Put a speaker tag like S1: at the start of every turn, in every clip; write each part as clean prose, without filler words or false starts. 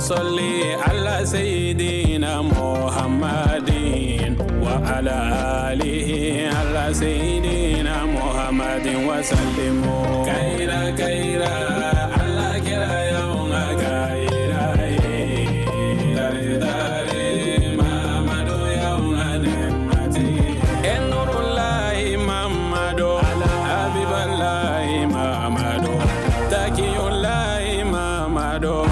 S1: Sɔli ala seyidina Muhamadin wa ala alihi ala seyidina Muhamadin wa salimu kayira kayira ala kira y'anw ka kayira ye tare tare Mamadu y'anw ka nɛɛmatigi ye e nurulayi Mamadu Abibalayi Mamadu Takiyulayi Mamadu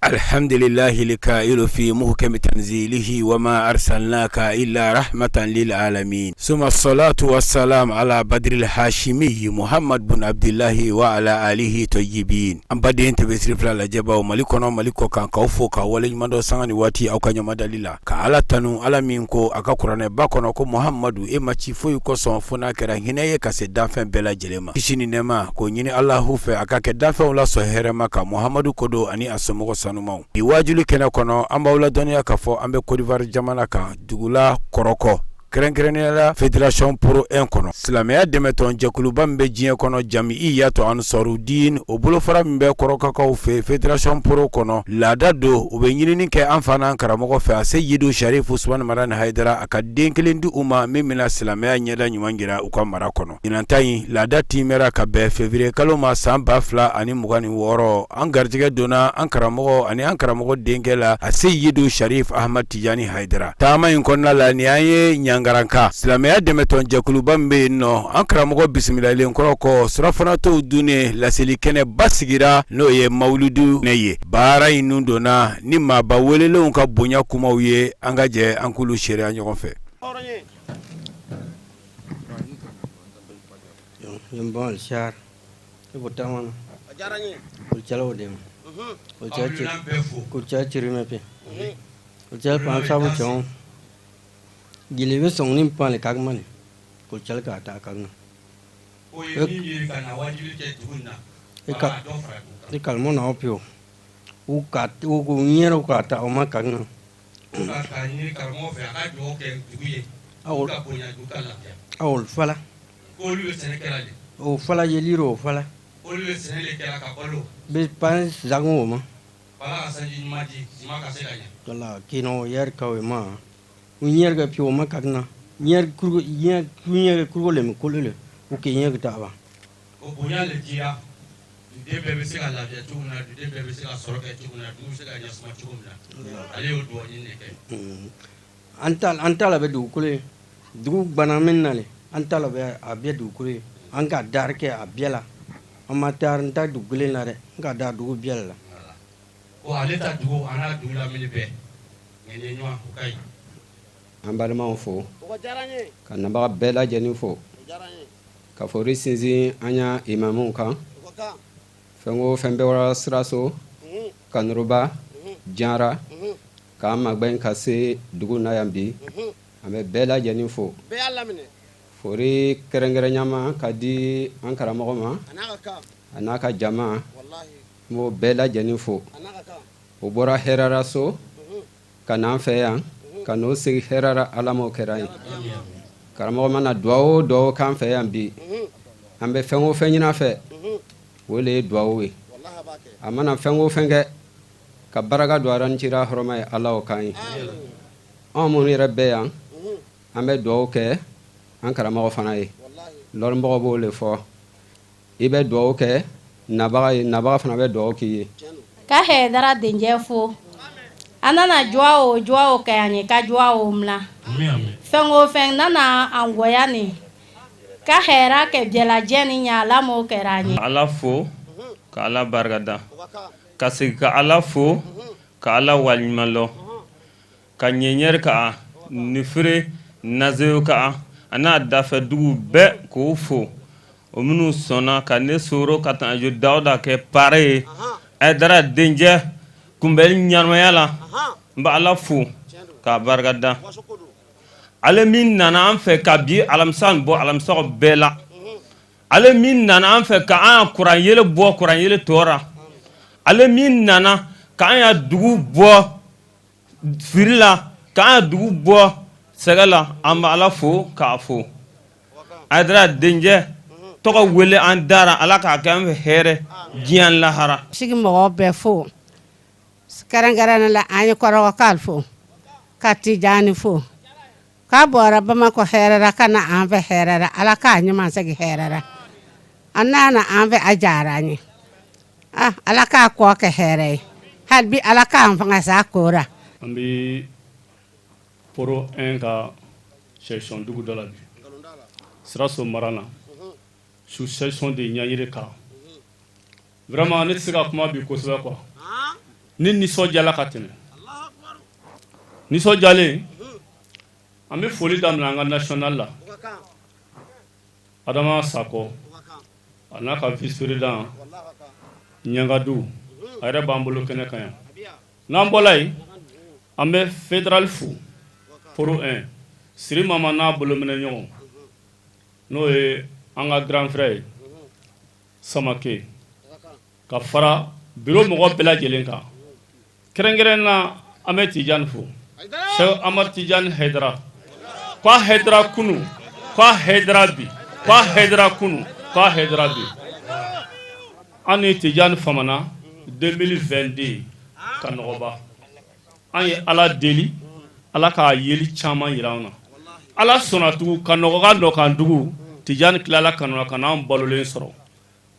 S2: Alhamdulillahi lkailu fi muhkami tanzilihi wa ma arsalnaka illa rahmatan lil alamin summa salatu wassalam ala badril hashimi Muhammad bun Abdillahi wa ala alihi tayyibin an baden TV siri fila lajɛbaw Mali kɔnɔ Mali kɔ kan k'aw fo k'aw waleɲuman dɔn sanga ni waati aw ka ɲamadali la ka Ala tanu Ala min ko a ka kuranɛba kɔnɔ ko Muhamadu e ma ci foyi kosɔn fo n'a kɛra hinɛ ye ka se danfɛn bɛɛ lajɛlen ma kisi ni nɛɛma k'o ɲini Alahu fɛ a ka kɛ danfɛnw la sɔn hɛrɛma kan Muhamadu ko don ani a somɔgɔ sanumaw bi waajuli kɛnɛ kɔnɔ an b'aw ladɔnniya k'a fɔ an bɛ Côte d'Ivoire jamana kan dugula Kɔrɔkɔ kɛrɛnkɛrɛnnenya la Fédération Pro 1 kɔnɔ silamɛya dɛmɛtɔn jɛkuluba min bɛ diɲɛ kɔnɔ Jamiyatu Ansarudin o bolofara min bɛ Kɔrɔkɔkaw fɛ Fédération Pro kɔnɔ laada don u bɛ ɲinini kɛ an fa n'an karamɔgɔ fɛ a Seyidu Sarifu Usumani Madani Hayidara a ka den kelen di u ma min bɛna silamɛya ɲɛda ɲuman jira u ka mara kɔnɔ ɲinan ta in laada timɛra ka bɛn février kalo ma san 2026 an garijɛgɛ donna an karamɔgɔ ani an karamɔgɔ denkɛ la a Seyidu Sharif Ahmad Tijani Hayidara taama in kɔnɔna la nin an ye Ɲangaranka silamɛya dɛmɛtɔn jɛkuluba min bɛ yen nɔ an karamɔgɔ bisimilalen kɔrɔ kɔ surɔfanatɔw dunnen laseli kɛnɛba sigira n'o ye mawuludu ne ye baara in nun donna ni maaba welelenw ka bonya kumaw ye an ka jɛ an k'olu seereya ɲɔgɔn fɛ.
S3: Bɛ sɔn ni pan ka ko k'a taa ka e kalimu na pewu u ka ɲɛ k'a taa o ma ka o fa yeli o fa bɛ pan o ma kin yɛrɛ ka ma u ɲɛ ka pe o ma ka na ɲɛ le kolo le u k'i ɲɛ taa wa
S4: O bonya le dira duden bɛɛ bɛ se ka lafiya cogo min na duden bɛɛ bɛ se ka sɔrɔ kɛ cogo min na dugu bɛ se ka ɲɛsuma cogo min na ale y'o dugawu ɲini de kɛ.
S3: An ta la bɛ dugukolo ye dugu bana min na an ta la bɛ a bɛɛ dugukolo ye an ka dari kɛ a bɛɛ la an ma taa n ta dugu na dɛ n ka da dugu bɛɛ la.
S4: Ko ale ta dugu a n'a dugu lamini bɛɛ ŋaniya ɲuman o ka ɲi.
S5: An balimaw fo ka nabaga bɛɛ lajɛlen fo ka fori sinsin an ya imamuw kan fɛn o fɛn bɛ wara siraso kanuruba jara k'an magɛn ka se dugu na yan bi an bɛ bɛɛ lajɛlen fo fori kɛrɛnkɛrɛnya ma ka di an karamɔgɔ ma a n'a ka jama n b'o bɛɛ lajɛlen fo o bɔra hɛrɛra so ka n'an fɛ yan ka n'o segi hɛrɛ ra ala m'o kɛra ye karamɔgɔ mana duwawu o duwawu k'an fɛ yan bi an bɛ fɛn o fɛn ɲini a fɛ o le ye duwawu ye a mana fɛn o fɛn kɛ ka baraka don a ra ni cira hɔrɔma ye ala o k'an ye anw minnu yɛrɛ bɛ yan an bɛ duwawu kɛ an karamɔgɔ fana ye lɔnnimɔgɔ b'o le fɔ I bɛ dugawu kɛ nabaga ye nabaga fana bɛ dugawu k'i ye
S6: ka Hayidara dencɛ fo an nana duwa o duwa o kɛ an ye ka duwa o mina fɛn o fɛn nana an goya nin ka hɛrɛ kɛ bɛɛ ni ɲɛ ala m'o kɛra an ye
S7: Ala fo ka Ala barikada ka segin ka Ala fo ka Ala waleɲuman ka ɲɛɲɛri ka nifire nazeyo ka a n'a dafɛ dugu bɛɛ k'o fo o minnu sɔnna ka ne soro ka Tanjo Dawuda kɛ parrain ye Hayidara dencɛ kunbɛli ɲɛnamaya la n bɛ Ala fo k'a barika da ale min nana an fɛ ka bi alamisa bɔ alamisa bɛɛ la ale min nana an fɛ ka an kuran yeelen bɔ kuran yeelen tɔ ra ale min nana ka an ya dugu bɔ fili la K'an dugu bɔ sɛgɛ la, an bɛ Ala fo k'a fo. Hayidara dencɛ tɔgɔ wele an dara, Ala k'a kɛ an fɛ hɛrɛ diɲɛ lahara.
S8: Sigi mɔgɔw bɛɛ fo, kɛrɛnkɛrɛnnen la an ye kɔrɔgɔkaw fo, ka Tijani fo, k'a bɔra Bamakɔ hɛrɛ la ka na an fɛ hɛrɛ la, Ala k'a ɲuman segin hɛrɛ la. A nana an fɛ, a diyara an ye. Ah, Ala k'a kɔ kɛ hɛrɛ ye, hali bi Ala k'an fanga s'a ko ra.
S9: An bɛ Poro 1 ka section dugu dɔ la bi, Siraso mara na, sous section de Ɲaɲereka. Vraiment ne tɛ se ka kuma bi kosɛbɛ quoi. Ne nisɔndiyala ka tɛmɛ. Nisɔndiyalen, an bɛ foli daminɛ an ka national la. Adama Sakɔ a n'a ka vice président Ɲangadu, a yɛrɛ b'an bolo kɛnɛ kan yan. N'an bɔra yen, an bɛ fédéral fo, Poro 1, Siri Mama n'a bolominɛ ɲɔgɔn, n'o ye an ka grand frère ye Samake, ka fara bureau mɔgɔ bɛɛ lajɛlen kan. Kɛrɛnkɛrɛn na, an bɛ Tijani fo, Cheikh Amadu Tijani Hayidara, k'a Hayidara kunu, k'a Hayidara bi, k'a Hayidara kunu, k'a Hayidara bi. An ni Tijani famana 2022 ka nɔgɔba, an ye Ala deli, Ala k'a yeli caman jira an na. Ala sɔnna tugun ka nɔgɔka dɔ kan dugu. Tijani tilala ka na ka n'an balolen sɔrɔ,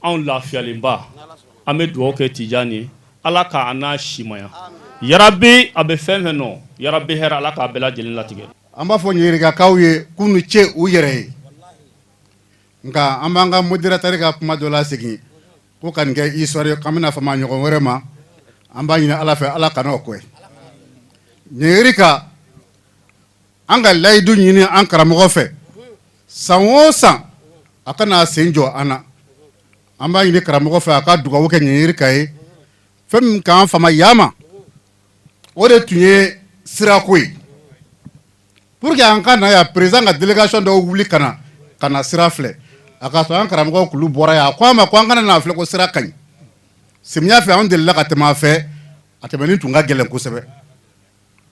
S9: anw lafiyalenba. An bɛ dugawu kɛ Tijani ye, Ala k'a n'a simaya yarabi. A bɛ fɛn fɛn nɔ yarabi, hɛrɛ, Ala k'a bɛɛ lajɛlen latigɛ.
S10: An b'a fɔ Ɲerikakaw ye k'u ni ce u yɛrɛ ye, nka an b'an ka modérateur ka kuma dɔ lasegin ko ka nin kɛ histoire ye, k'an bɛna fama ɲɔgɔn wɛrɛ ma. An b'a ɲini Ala fɛ, Ala kana o kɛ. Ɲerika, an ka layidu ɲini an karamɔgɔ fɛ, san o san a kana sen jɔ an na. An b'a ɲini karamɔgɔ fɛ, a ka dugawu kɛ Ɲerika ye. Fɛn min k'an fama yama, o de tun ye sirako ye, pour que an ka na yan. Président ka délégation dɔw wuli ka na sira filɛ. A ka sɔrɔ an karamɔgɔ kulu bɔra yan, a ko an ma ko an kana n'a filɛ, ko sira ka ɲi. Samiya fɛ, an delila ka tɛmɛ a fɛ, a tɛmɛni tun ka gɛlɛn kosɛbɛ.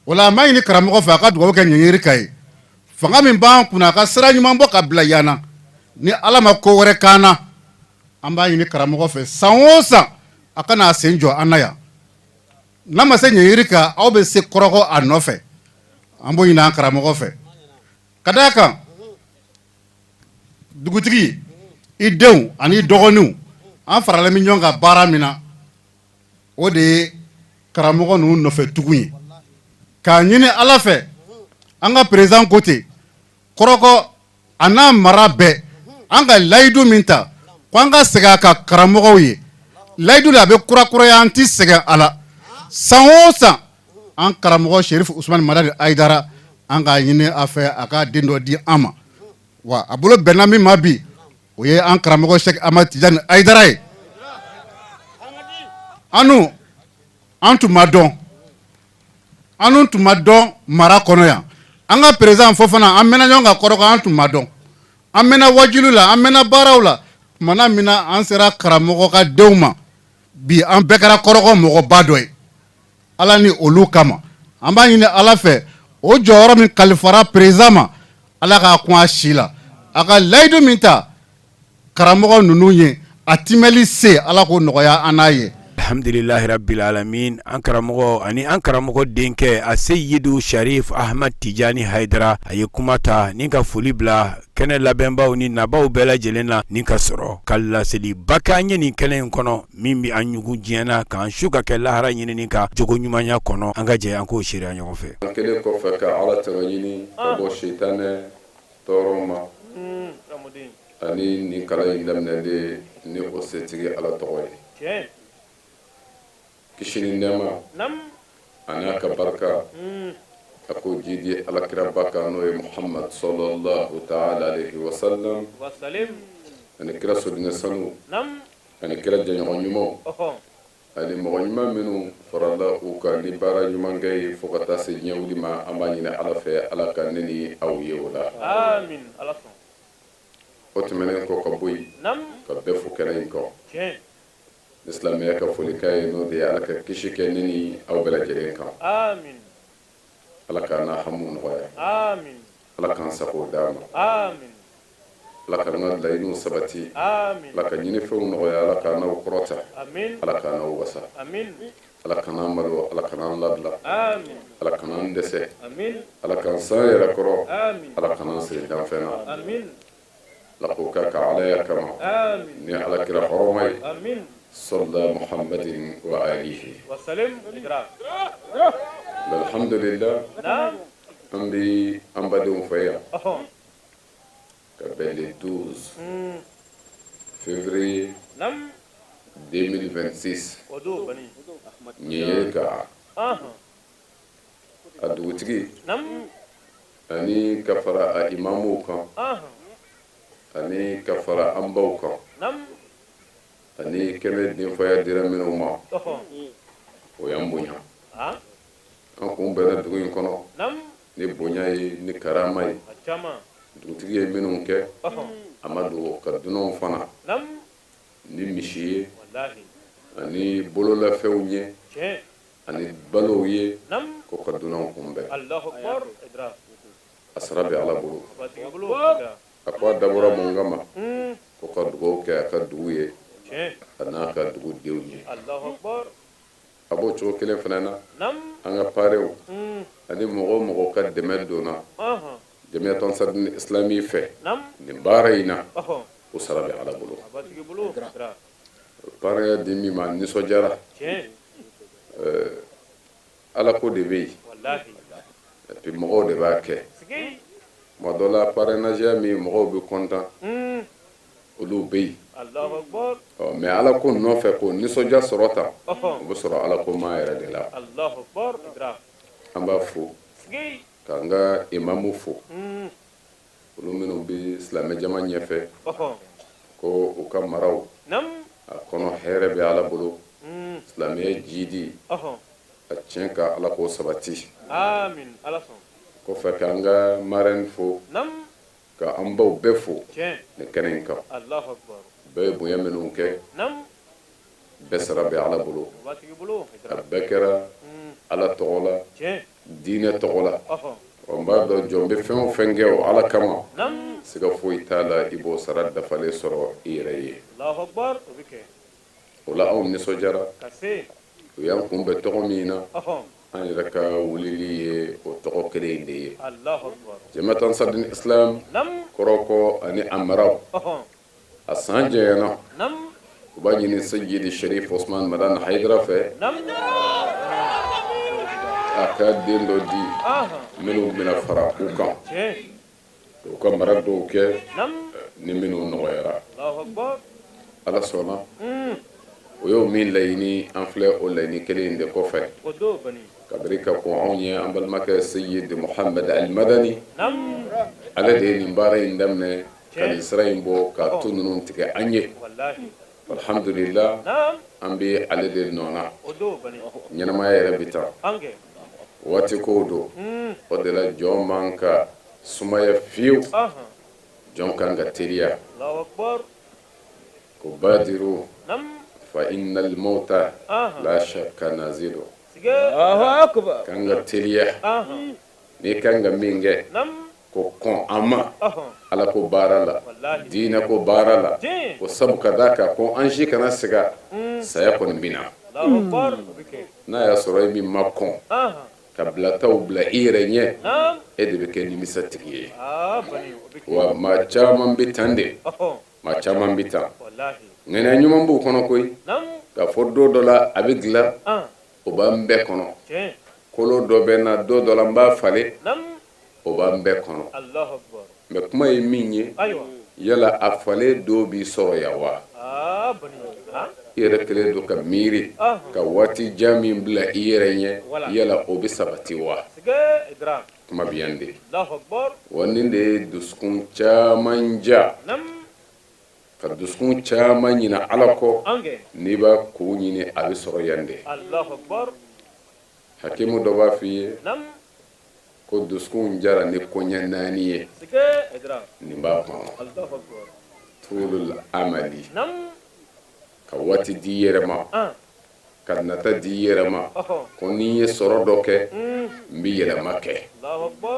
S10: O la, an b'a ɲini karamɔgɔ fɛ, a ka dugawu kɛ Ɲerika ye. Fanga min b'an kunna, a ka sira ɲuman bɔ ka bila yan na. Ni Ala ma ko wɛrɛ k'an na, an b'a ɲini karamɔgɔ fɛ, san o san a kana a sen jɔ an na yan. N'a ma se Ɲerika, aw bɛ se Kɔrɔgɔ a nɔfɛ. An b'o ɲini an karamɔgɔ fɛ, ka d'a kan dugutigi, i denw ani dɔgɔninw, an faralen bɛ ɲɔgɔn kan baara min na, o de ye karamɔgɔ ninnu nɔfɛ tugun ye. K'a ɲini Ala fɛ, an ka président ko ten, Kɔrɔgɔ a n'a mara bɛɛ, an ka layidu min ta ko an ka segin a ka karamɔgɔw ye, layidu la a bɛ kurakuraya, an tɛ sɛgɛn a la. San o san, an karamɔgɔ Serif Usumani Madani Ayidara, an k'a ɲini a fɛ, a ka den dɔ di an ma. Wa a bolo bɛnna min ma bi, o ye an karamɔgɔ Sɛki Amadu Tijani Ayidara ye. Anu an tun ma dɔn, an tun ma dɔn mara kɔnɔ yan. An ka président Fofana, an mɛnna ɲɔgɔn kan Kɔrɔgɔ, an tun ma dɔn. An mɛnna wajilu la, an mɛnna baaraw la. Tumana min na an sera karamɔgɔ ka denw ma bi, an bɛɛ kɛra Kɔrɔgɔ mɔgɔba dɔ ye, Ala ni olu kama. An b'a ɲini Ala fɛ, o jɔyɔrɔ min kalifara président ma, Ala k'a kun a si la. A ka layidu min ta karamɔgɔ ninnu ye, a timɛli se, Ala k'o nɔgɔya an n'a ye.
S2: Alhamdulilahi rabbil alamin. An karamɔgɔ ani an karamɔgɔ denkɛ, a Seyidu Sharif Ahmad Tijani Hayidara, a ye kuma ta ni ka foli bila kɛnɛ labɛnbaw ni nabaw bɛɛ lajɛlen na, ni ka sɔrɔ ka laseliba kɛ an ye nin kɛnɛ in kɔnɔ, min bɛ an ɲugun diɲɛ na, k'an su ka kɛ lahara ɲinini ka jogo ɲumanya kɔnɔ. An ka jɛ an k'o seereya ɲɔgɔn fɛ.
S11: An kɛlen kɔfɛ ka Ala tanga ɲini ka bɔ sitanɛ tɔɔrɔ ma, ani nin kalan in daminɛlen ni o setigi Ala tɔgɔ ye, kisi ni nɛɛma a n'a ka barika, a k'o jidi alakiraba kan, n'o ye Muhamad sallallahu taala alayhi wa sallam, ani kira sodenɛ sanu, ani kira jɛɲɔgɔn ɲumanw, ani mɔgɔ ɲuman minnu farala u kan ni baara ɲumankɛ ye fo ka taa se diɲɛ wuli ma. An b'a ɲini Ala fɛ, Ala ka ne ni aw ye o la. O tɛmɛnen kɔ ka bɔ yen, ka bɛɛ fo kɛnɛ in kɔ ni silamɛya ka folikan ye, n'o de ye Ala ka kisi kɛ ne ni aw bɛɛ lajɛlen kan. Ala k'an n'a hamu nɔgɔya. Ala k'an sago d'a ma. Ala k'an ka laɲiniw sabati. Ala ka ɲinifɛnw nɔgɔya. Ala k'an n'aw kɔrɔta. Ala k'an n'aw wasa. Ala kan'an malo. Ala kan'an labila. Ala kan'an dɛsɛ. Ala k'an s'an yɛrɛ kɔrɔ. Ala kan'an siri danfɛn na. Ala k'o kɛ ka alaya kama ni ala kira hɔrɔma ye, sɔla Muhammadin wa alihi. Alhamdulillah, an bɛ an badenw fɛ yan ka bɛn le 12 février 2026, nin ye ka a dugutigi ani ka fara a imamuw kan ani ka fara an baw kan ani kɛnɛ denfaya dira minnu ma, o y'an bonya. An kun bɛnna dugu in kɔnɔ ni bonya ye, ni karama ye. Dugutigi ye minnu kɛ, a ma dogo ka dunanw fana ni misi ye ani bololafɛnw ye ani balow ye, ko ka dunanw kunbɛn. A sara bɛ Ala bolo. A ko a dabɔra mun kama? Ko ka dugawu kɛ a ka dugu ye a n'a ka dugudenw ye. A b'o cogo kelen fana na, an ka parrainw ani mɔgɔ o mɔgɔ ka dɛmɛ donna Jamiyatu Ansar Islami fɛ nin baara in na, o sara bɛ Ala bolo. Parrain di min ma, nisɔndiyara. Ala ko de bɛ yen, et puis mɔgɔw de b'a kɛ. Tuma dɔ la, parrainage min mɔgɔw bɛ content, olu bɛ yen, mais ala ko nɔfɛ ko nisɔndiya sɔrɔ ta, o bɛ sɔrɔ ala ko maa yɛrɛ de la. An b'a fo k'an ka imamu fo, olu minnu bɛ silamɛ jama ɲɛfɛ, ko u ka maraw a kɔnɔ hɛrɛ bɛ Ala bolo, silamɛya jidi a tiɲɛ ka Ala k'o sabati. Kɔfɛ, k'an ka marraine fo, ka an baw bɛɛ fo nin kɛnɛ in kan. Bɛɛ ye bonya minnu kɛ, bɛɛ sara bɛ Ala bolo. A bɛɛ kɛra Ala tɔgɔ la, diinɛ tɔgɔ la. N b'a dɔn jɔn bɛ fɛn o fɛn kɛ o Ala kama, siga foyi t'a la, i b'o sara dafalen sɔrɔ i yɛrɛ ye. O la, anw nisɔndiyara. U y'an kunbɛn tɔgɔ min na, an yɛrɛ ka wulili ye o tɔgɔ kelen in de ye, Jamiyatu Ansar Islam Kɔrɔkɔ ani a maraw. A san janyana, u b'a ɲini Seyidi Sherif Osman Madani Hayidara fɛ, a ka den dɔ di minnu bɛna fara u kan, u ka mara dɔw kɛ ni minnu nɔgɔyara. Ala sɔnna, o y'o min laɲini, an filɛ o laɲini kelen in de kɔfɛ kabiri ka kɔn anw ye. An balimakɛ Seyidi Muhamad Alimadani, ale de ye nin baara in daminɛ ka nin sira in bɔ ka tu ninnu tigɛ an ye. Alhamdulillah, an bɛ ale de nɔ na. Ɲɛnamaya yɛrɛ bɛ taa, waati kow don. O de la, jɔn man ka sumaya fiyewu, jɔn kan ka teliya ko badiru fa innal mauta la shakka nazilu. Kan ka teliya, n'i kan ka min kɛ, ko kɔn a ma Ala ko baara la, diinɛ ko baara la, ko sabu ka d'a kan ko an si kana siga, saya kɔni bɛ na. N'a y'a sɔrɔ e min ma kɔn ka bilataw bila i yɛrɛ ɲɛ, e de bɛ kɛ nimisatigi ye. Wa maa caman bɛ tan de, maa caman bɛ tan. Ŋaniya ɲuman b'u kɔnɔ koyi, k'a fɔ don dɔ la a bɛ dilan, o b'an bɛɛ kɔnɔ. Kolo dɔ bɛ na don dɔ la, n b'a falen, o b'an bɛɛ kɔnɔ. Mais kuma ye min ye, yala a falen don b'i sɔrɔ yan wa? I yɛrɛ kɛlen don ka miiri ka waati jan min bila i yɛrɛ ɲɛ, yala o bɛ sabati wa? Kuma bɛ yan de. Wa nin de ye dusukun caman ja ka dusukun caman ɲina Ala kɔ. N'i b'a ko ɲini, a bɛ sɔrɔ yan de. Hakimu dɔ b'a f'i ye ko dusukun jara ni koɲɛ naani ye, nin b'a kɔnɔ: tulul amali, ka waati di i yɛrɛ ma. Ka nata di i yɛrɛ ma ko ni n ye sɔrɔ dɔ kɛ, n bɛ yɛlɛma kɛ.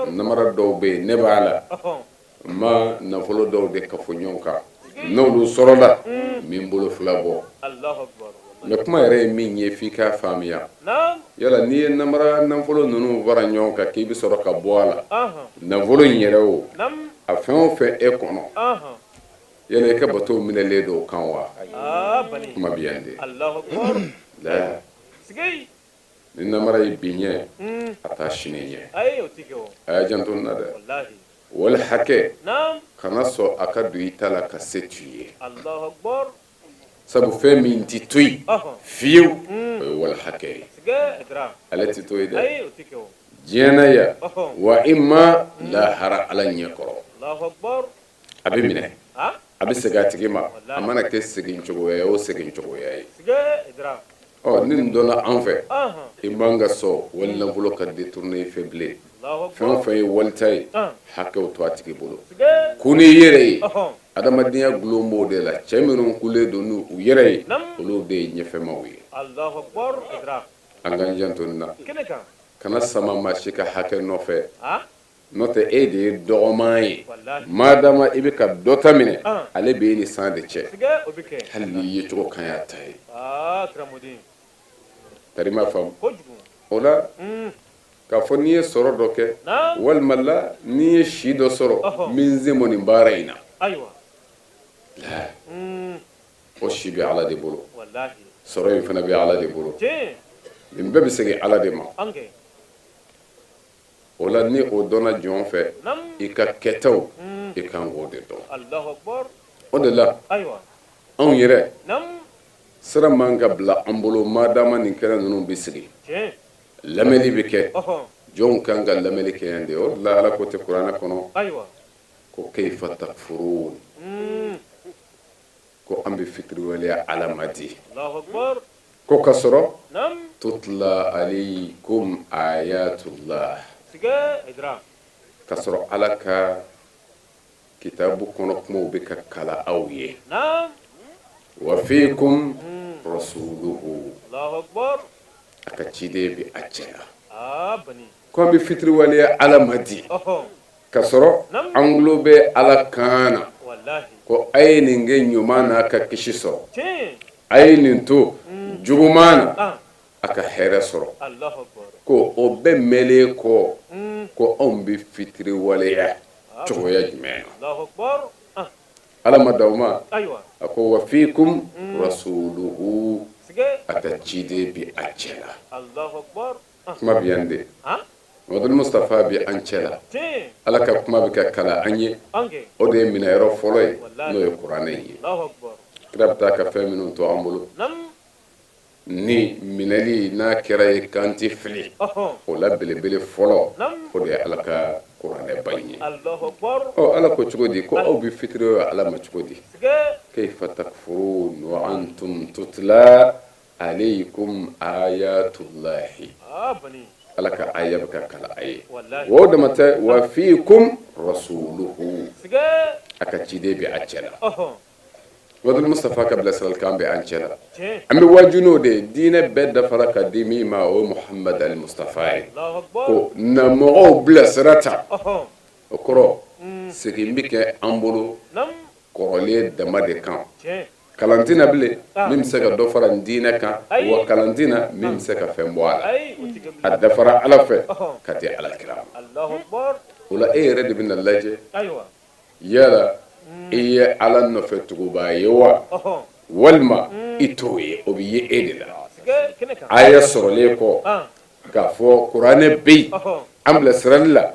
S11: Namara dɔw bɛ yen, ne b'a la, n ma nafolo dɔw de kafo ɲɔgɔn kan, n'olu sɔrɔla n bɛ n bolo fila bɔ. Mais kuma yɛrɛ ye min ye, f'i k'a faamuya. Yala n'i ye namara nafolo ninnu fara ɲɔgɔn kan k'i bɛ sɔrɔ ka bɔ a la, nafolo in yɛrɛ o, a fɛn o fɛn e kɔnɔ, yala i ka bato minɛlen don o kan wa? Kuma bɛ yan de la. Ni namara ye bi ɲɛ, a t'a sini ɲɛ. A y'a janto n na dɛ. Wali hakɛ, kana sɔn a ka don i ta la ka se t'i ye, sabu fɛn min tɛ to yen fiyewu, o ye wali hakɛ ye. Ale tɛ to yen dɛ, diɲɛ na yan wa i ma lahara Ala ɲɛ kɔrɔ, a bɛ minɛ, a bɛ segin a tigi ma, a mana kɛ segin cogoya o segin cogoya ye. Ɔ ni nin dɔnna an fɛ, i man ka sɔn wali nafolo ka détourner i fɛ bilen. Fɛn o fɛn ye walita ye, hakɛw to a tigi bolo ko n'i yɛrɛ ye. Adamadenya gulon b'o de la. Cɛ minnu kulen don n'u yɛrɛ ye, olu de ye ɲɛfɛmaw ye. An k'an janto nin na, kana sama maa si ka hakɛ nɔfɛ, n'o tɛ e de ye dɔgɔman ye. Madama i bɛ ka dɔ ta minɛ, ale bɛ e ni san de cɛ, hali n'i ye cogo kan y'a ta ye. Tari ma faamu o la k'a fɔ n'i ye sɔrɔ dɔ kɛ, walima la n'i ye si dɔ sɔrɔ, n bɛ n sen bɔ nin baara in na, o si bɛ Ala de bolo, sɔrɔ in fana bɛ Ala de bolo, nin bɛɛ bɛ segin Ala de ma. O la ni o dɔnna jɔn fɛ, i ka kɛtaw, i kan k'o de dɔn. O de la anw yɛrɛ sira man ka bila an bolo. Madama nin kɛnɛ ninnu bɛ sigi, lamɛnni bɛ kɛ, jɔnw kan ka lamɛnni kɛ yan de. O de la Ala ko tɛ kuranɛ kɔnɔ ko kayfa takfurun, ko an bɛ fitiriwaleya Ala ma di, ko ka sɔrɔ tutla alaykum ayatullah, ka sɔrɔ Ala ka kitabu kɔnɔ kumaw bɛ ka kalan aw ye, wa fikum rasuluhu, a ka ciden bɛ a cɛ la. Ko an bɛ fitiriwaleya Ala ma di, ka sɔrɔ an tulo bɛ Ala kan na ko a ye nin kɛ ɲuman na, a ka kisi sɔrɔ, a ye nin to juguman na, a ka hɛrɛ sɔrɔ. Ko o bɛɛ mɛnlen kɔ, ko anw bɛ fitiriwaleya cogoya jumɛn na? Ala ma dan o ma, a ko wa fikum rasuluhu, a ka ciden bɛ a cɛ la. Kuma bɛ yan de. Mamadu Mustafa bɛ an cɛ la, Ala ka kuma bɛ ka kalan an ye. O de ye minɛyɔrɔ fɔlɔ ye, n'o ye kuranɛ ye. Kira bɛ taa ka fɛn minnu to an bolo ni minɛli n'a kɛra ye k'an tɛ fili o la, belebele fɔlɔ, o de ye Ala ka kuranɛba in ye. Ɔ Ala ko cogo di ko aw bɛ fitiriwaleya Ala ma cogo di? Kayfa takfurun wa antum tutla alaykum ayatullahi, Ala ka aya bɛ ka kalan a ye. O dama tɛ, wa fikum rasuluhu, a ka ciden bɛ a cɛ la. Mamadu Mustafa ka bilasiralikan bɛ an cɛ la, an bɛ waaju n'o de ye. Diinɛ bɛɛ dafara ka di min ma, o ye Muhamad al Mustafa ye. Ko na mɔgɔw bilasira ta, o kɔrɔ segin bɛ kɛ an bolo kɔrɔlen dama de kan. Kalan tɛ na bilen min bɛ se ka dɔ fara n diinɛ kan, wa kalan tɛ na min bɛ se ka fɛn bɔ a la. A dafara Ala fɛ ka di Ala kira ma. O la e yɛrɛ de bɛna lajɛ, yala i ye Ala nɔfɛ tugubaa ye wa, walima i t'o ye? O bɛ ye e de la. Aya sɔrɔlen kɔ k'a fɔ kuranɛ bɛ yen an bilasirali la,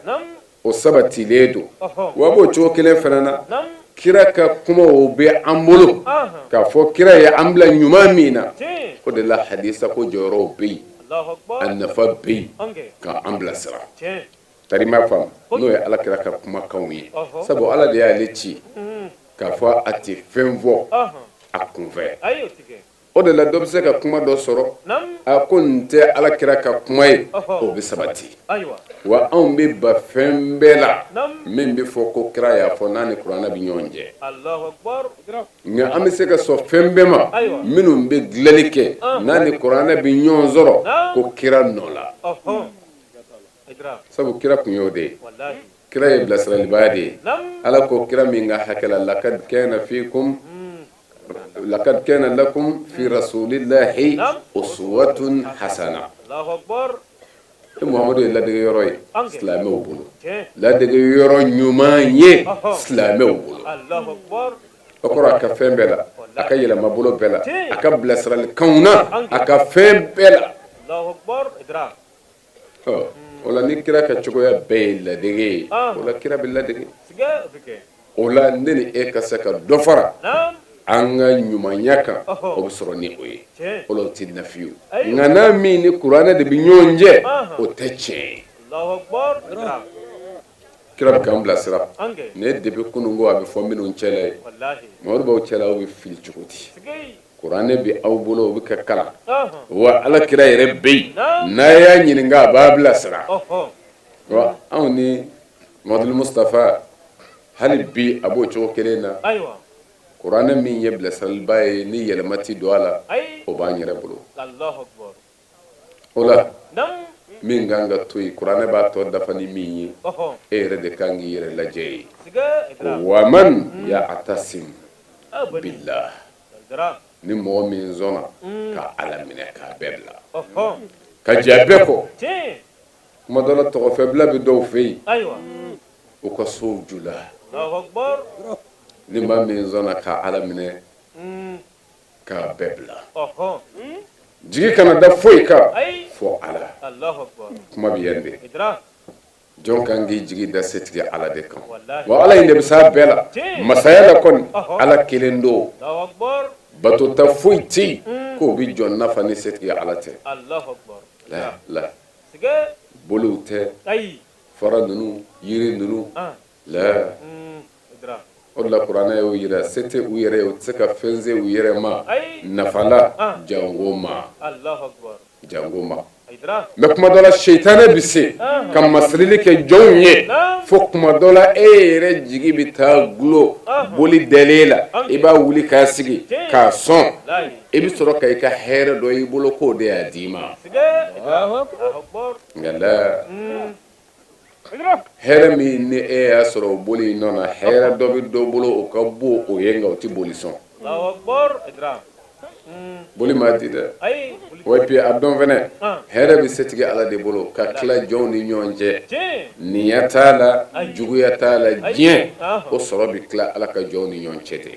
S11: o sabatilen don wa b'o cogo kelen fana na, kira ka kumaw bɛ an bolo k'a fɔ kira ye an bila ɲuman min na. O de la hadisa ko jɔyɔrɔw bɛ yen, a nafa bɛ yen ka an bilasira. Tari m'a faamu, n'o ye Ala kira ka kumakanw ye, sabu Ala de y'ale ci k'a fɔ a tɛ fɛn fɔ a kunfɛ. O de la dɔ bɛ se ka kuma dɔ sɔrɔ, a ko nin tɛ ala kira ka kuma ye, o bɛ sabati. Wa anw bɛ ban fɛn bɛɛ la min bɛ fɔ ko kira y'a fɔ n'a ni kuranɛ bɛ ɲɔgɔn cɛ. Nka an bɛ se ka sɔn fɛn bɛɛ ma minnu bɛ dilanli kɛ n'a ni kuranɛ bɛ ɲɔgɔn sɔrɔ ko kira nɔ la, sabu kira tun y'o de ye. Kira ye bilasiralibaa de ye. Ala ko kira min ka hakɛ la, lakad kana fikum lakad kana lakum fi rasulillahi uswatun hasana. E Muhamadu ye ladege yɔrɔ ye silamɛw bolo, ladege yɔrɔ ɲuman ye silamɛw bolo. O kɔrɔ, a ka fɛn bɛɛ la, a ka yɛlɛmabolo bɛɛ la, a ka bilasiralikanw na, a ka fɛn bɛɛ la. O la ni kira ka cogoya bɛɛ ye ladege ye, o la kira bɛ ladege. O la ne ni e ka se ka dɔ fara an ka ɲumanya kan, o bɛ sɔrɔ ni o ye. O la o tɛ nafiyu, nka n'a min ni kuranɛ de bɛ ɲɔgɔn cɛ, o tɛ tiɲɛ ye. Kira bɛ k'an bilasira. Nin ye depuis kununko a bɛ fɔ minnu cɛla ye, Mamadu b'aw cɛla, aw bɛ fili cogo di? Kuranɛ bɛ aw bolo, o bɛ ka kalan wa. Ala kira yɛrɛ bɛ yen, n'a y'a ɲininka, a b'a bilasira wa. Anw ni Mamadu Mustafa, hali bi a b'o cogo kelen na. Kuranɛ min ye bilasiraliba ye, ni yɛlɛma tɛ don a la, o b'an yɛrɛ bolo. O la min kan ka to yen, kuranɛ b'a tɔ dafa ni min ye, e yɛrɛ de kan k'i yɛrɛ lajɛ ye. Ko waman ya'tasim billah, ni mɔgɔ min sɔnna ka Ala minɛ k'a bɛɛ bila, ka jɛ a bɛɛ kɔ. Kuma dɔ la, tɔgɔfɛbila bɛ dɔw fɛ yen, u ka sow ju la. Ni maa min sɔnna ka Ala minɛ k'a bɛɛ bila, jigi kana da foyi kan fɔ Ala. Kuma bɛ yan de. Jɔn kan k'i jigi da setigi Ala de kan wa. Ala in de bɛ s'a bɛɛ la masaya la kɔni. Ala kelen don, batota foyi tɛ yen k'o bɛ jɔn nafa ni setigi Ala tɛ. La la boliw tɛ, fara ninnu, yiri ninnu la. O de la kuranɛ y'o jira, se tɛ u yɛrɛ ye, u tɛ se ka fɛn se u yɛrɛ ma nafa la, jango ma, jango ma. Mais kuma dɔ la, seitanɛ bɛ se ka masirili kɛ jɔnw ye, fo kuma dɔ la e yɛrɛ jigi bɛ taa dulon boli dalen la. I b'a wuli k'a sigi k'a sɔn, i bɛ sɔrɔ ka i ka hɛrɛ dɔ i bolo k'o de y'a d'i ma. Nka la hɛrɛ min ni e y'a sɔrɔ o boli in nɔ na, hɛrɛ dɔ bɛ dɔ bolo, o ka bon o ye, nka o tɛ boli sɔn. Boli m'a di dɛ. Wa puis a dɔn fɛnɛ, hɛrɛ bɛ setigi Ala de bolo ka tila jɔnw ni ɲɔgɔn cɛ. Ninya t'a la, juguya t'a la, diɲɛ o sɔrɔ bɛ tila Ala ka jɔnw ni ɲɔgɔn cɛ de.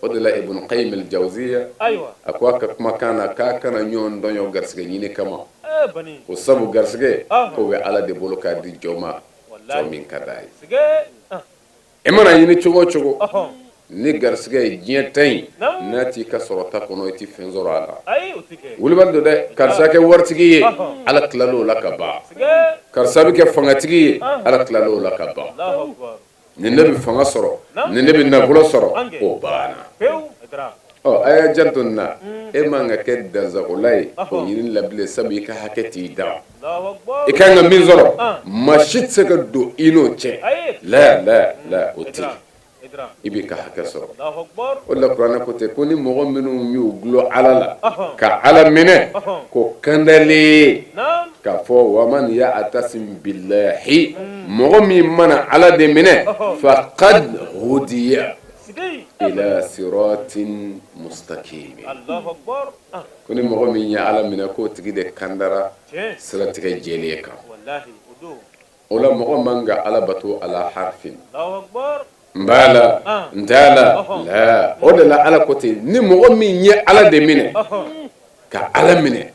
S11: O de la Ibn Qayyim al-Jawziya a ko a ka kumakan na k'a kana ɲɔgɔn tɔɲɔ garisɛgɛ ɲini kama, ko sabu garisɛgɛ k'o bɛ Ala de bolo k'a di jɔn ma, jɔn min ka d'a ye. E mana ɲini cogo o cogo, ni garisɛgɛ ye diɲɛ ta in, n'a t'i ka sɔrɔta kɔnɔ, i tɛ fɛn sɔrɔ a la. Wulibali don dɛ. Karisa kɛ waritigi ye, Ala tilal'o la ka ban. Karisa bɛ kɛ fangatigi ye, Ala tilal'o la ka ban. Nin ne bɛ fanga sɔrɔ, nin ne bɛ nafolo sɔrɔ, o banna. Ɔ, a y'a janto nin na. E man ka kɛ dansagola ye o ɲini la bilen, sabu i ka hakɛ t'i dan. I ka kan ka min sɔrɔ, maa si tɛ se ka don i n'o cɛ. La la la, o tɛ. I b'i ka hakɛ sɔrɔ. O de la kuranɛ ko ten ko ni mɔgɔ minnu y'u dulon Ala la ka Ala minɛ, ko kandalen k'a fɔ waman ya'tasim billahi, mɔgɔ min mana Ala de minɛ, faqad hudiya ila siratin mustaqim. Ko ni mɔgɔ min ye Ala minɛ, k'o tigi de kandara siratigɛ jɛlen kan. O la mɔgɔ man ka Ala bato ala harfin, n b'a la, n t'a la la. O de la Ala ko ten, ni mɔgɔ min ye Ala de minɛ, ka Ala minɛ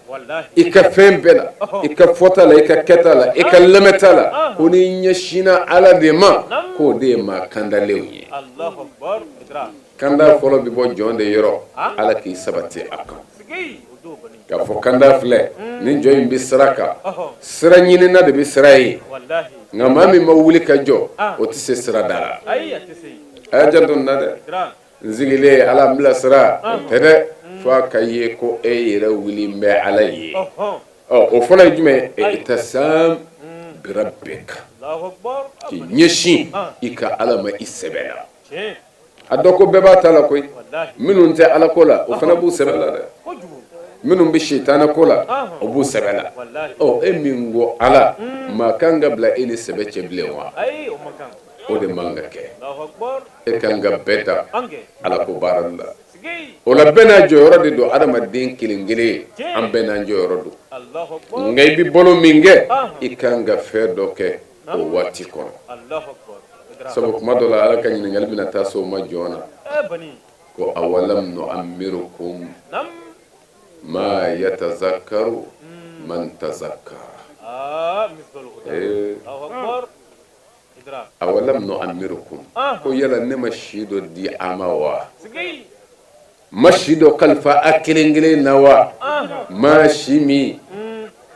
S11: i ka fɛn bɛɛ la, i ka fɔta la, i ka kɛta la, i ka lamɛnta la, ko n'i ɲɛsinna Ala de ma, k'o de ye maa kandalenw ye. Kanda fɔlɔ bɛ bɔ jɔn de yɔrɔ, Ala k'i sabati a kan. K'a fɔ kanda filɛ ni jɔn in bɛ sira kan, sira ɲinina de bɛ sira ye, nka maa min ma wuli ka jɔ, o tɛ se sira da la. A y'a janto nin na dɛ. N sigilen Ala n bilasira o tɛ dɛ fo a ka ye ko e yɛrɛ wuli bɛ Ala ye ɔ o fɔlɔ ye jumɛn ye i'tasam birabbika k'i ɲɛsin i ka Ala ma i sɛbɛ la a dɔn ko bɛɛ b'a ta la koyi minnu tɛ Ala ko la o fana b'u sɛbɛ la dɛ minnu bɛ sitanɛ ko la o b'u sɛbɛ la ɔ e min ko Ala maa kan ka bila e ni sɛbɛ cɛ bilen wa o de man ka kɛ e kan ka bɛɛ ta Ala ko baara la o la bɛɛ n'a jɔyɔrɔ de don adamaden kelen kelen an bɛɛ n'an jɔyɔrɔ don nka i bɛ balo min kɛ i kan ka fɛn dɔ kɛ o waati kɔnɔ sabu kuma dɔ la Ala ka ɲininkali bɛna taa se o ma jɔn na ko awalam nu'ammirukum ma yatazakkaru man tazakkara awalam nu'ammirukum ko yala ne ma si dɔ di a ma wa ma si dɔ kalifa a kelen kelen na wa ma si min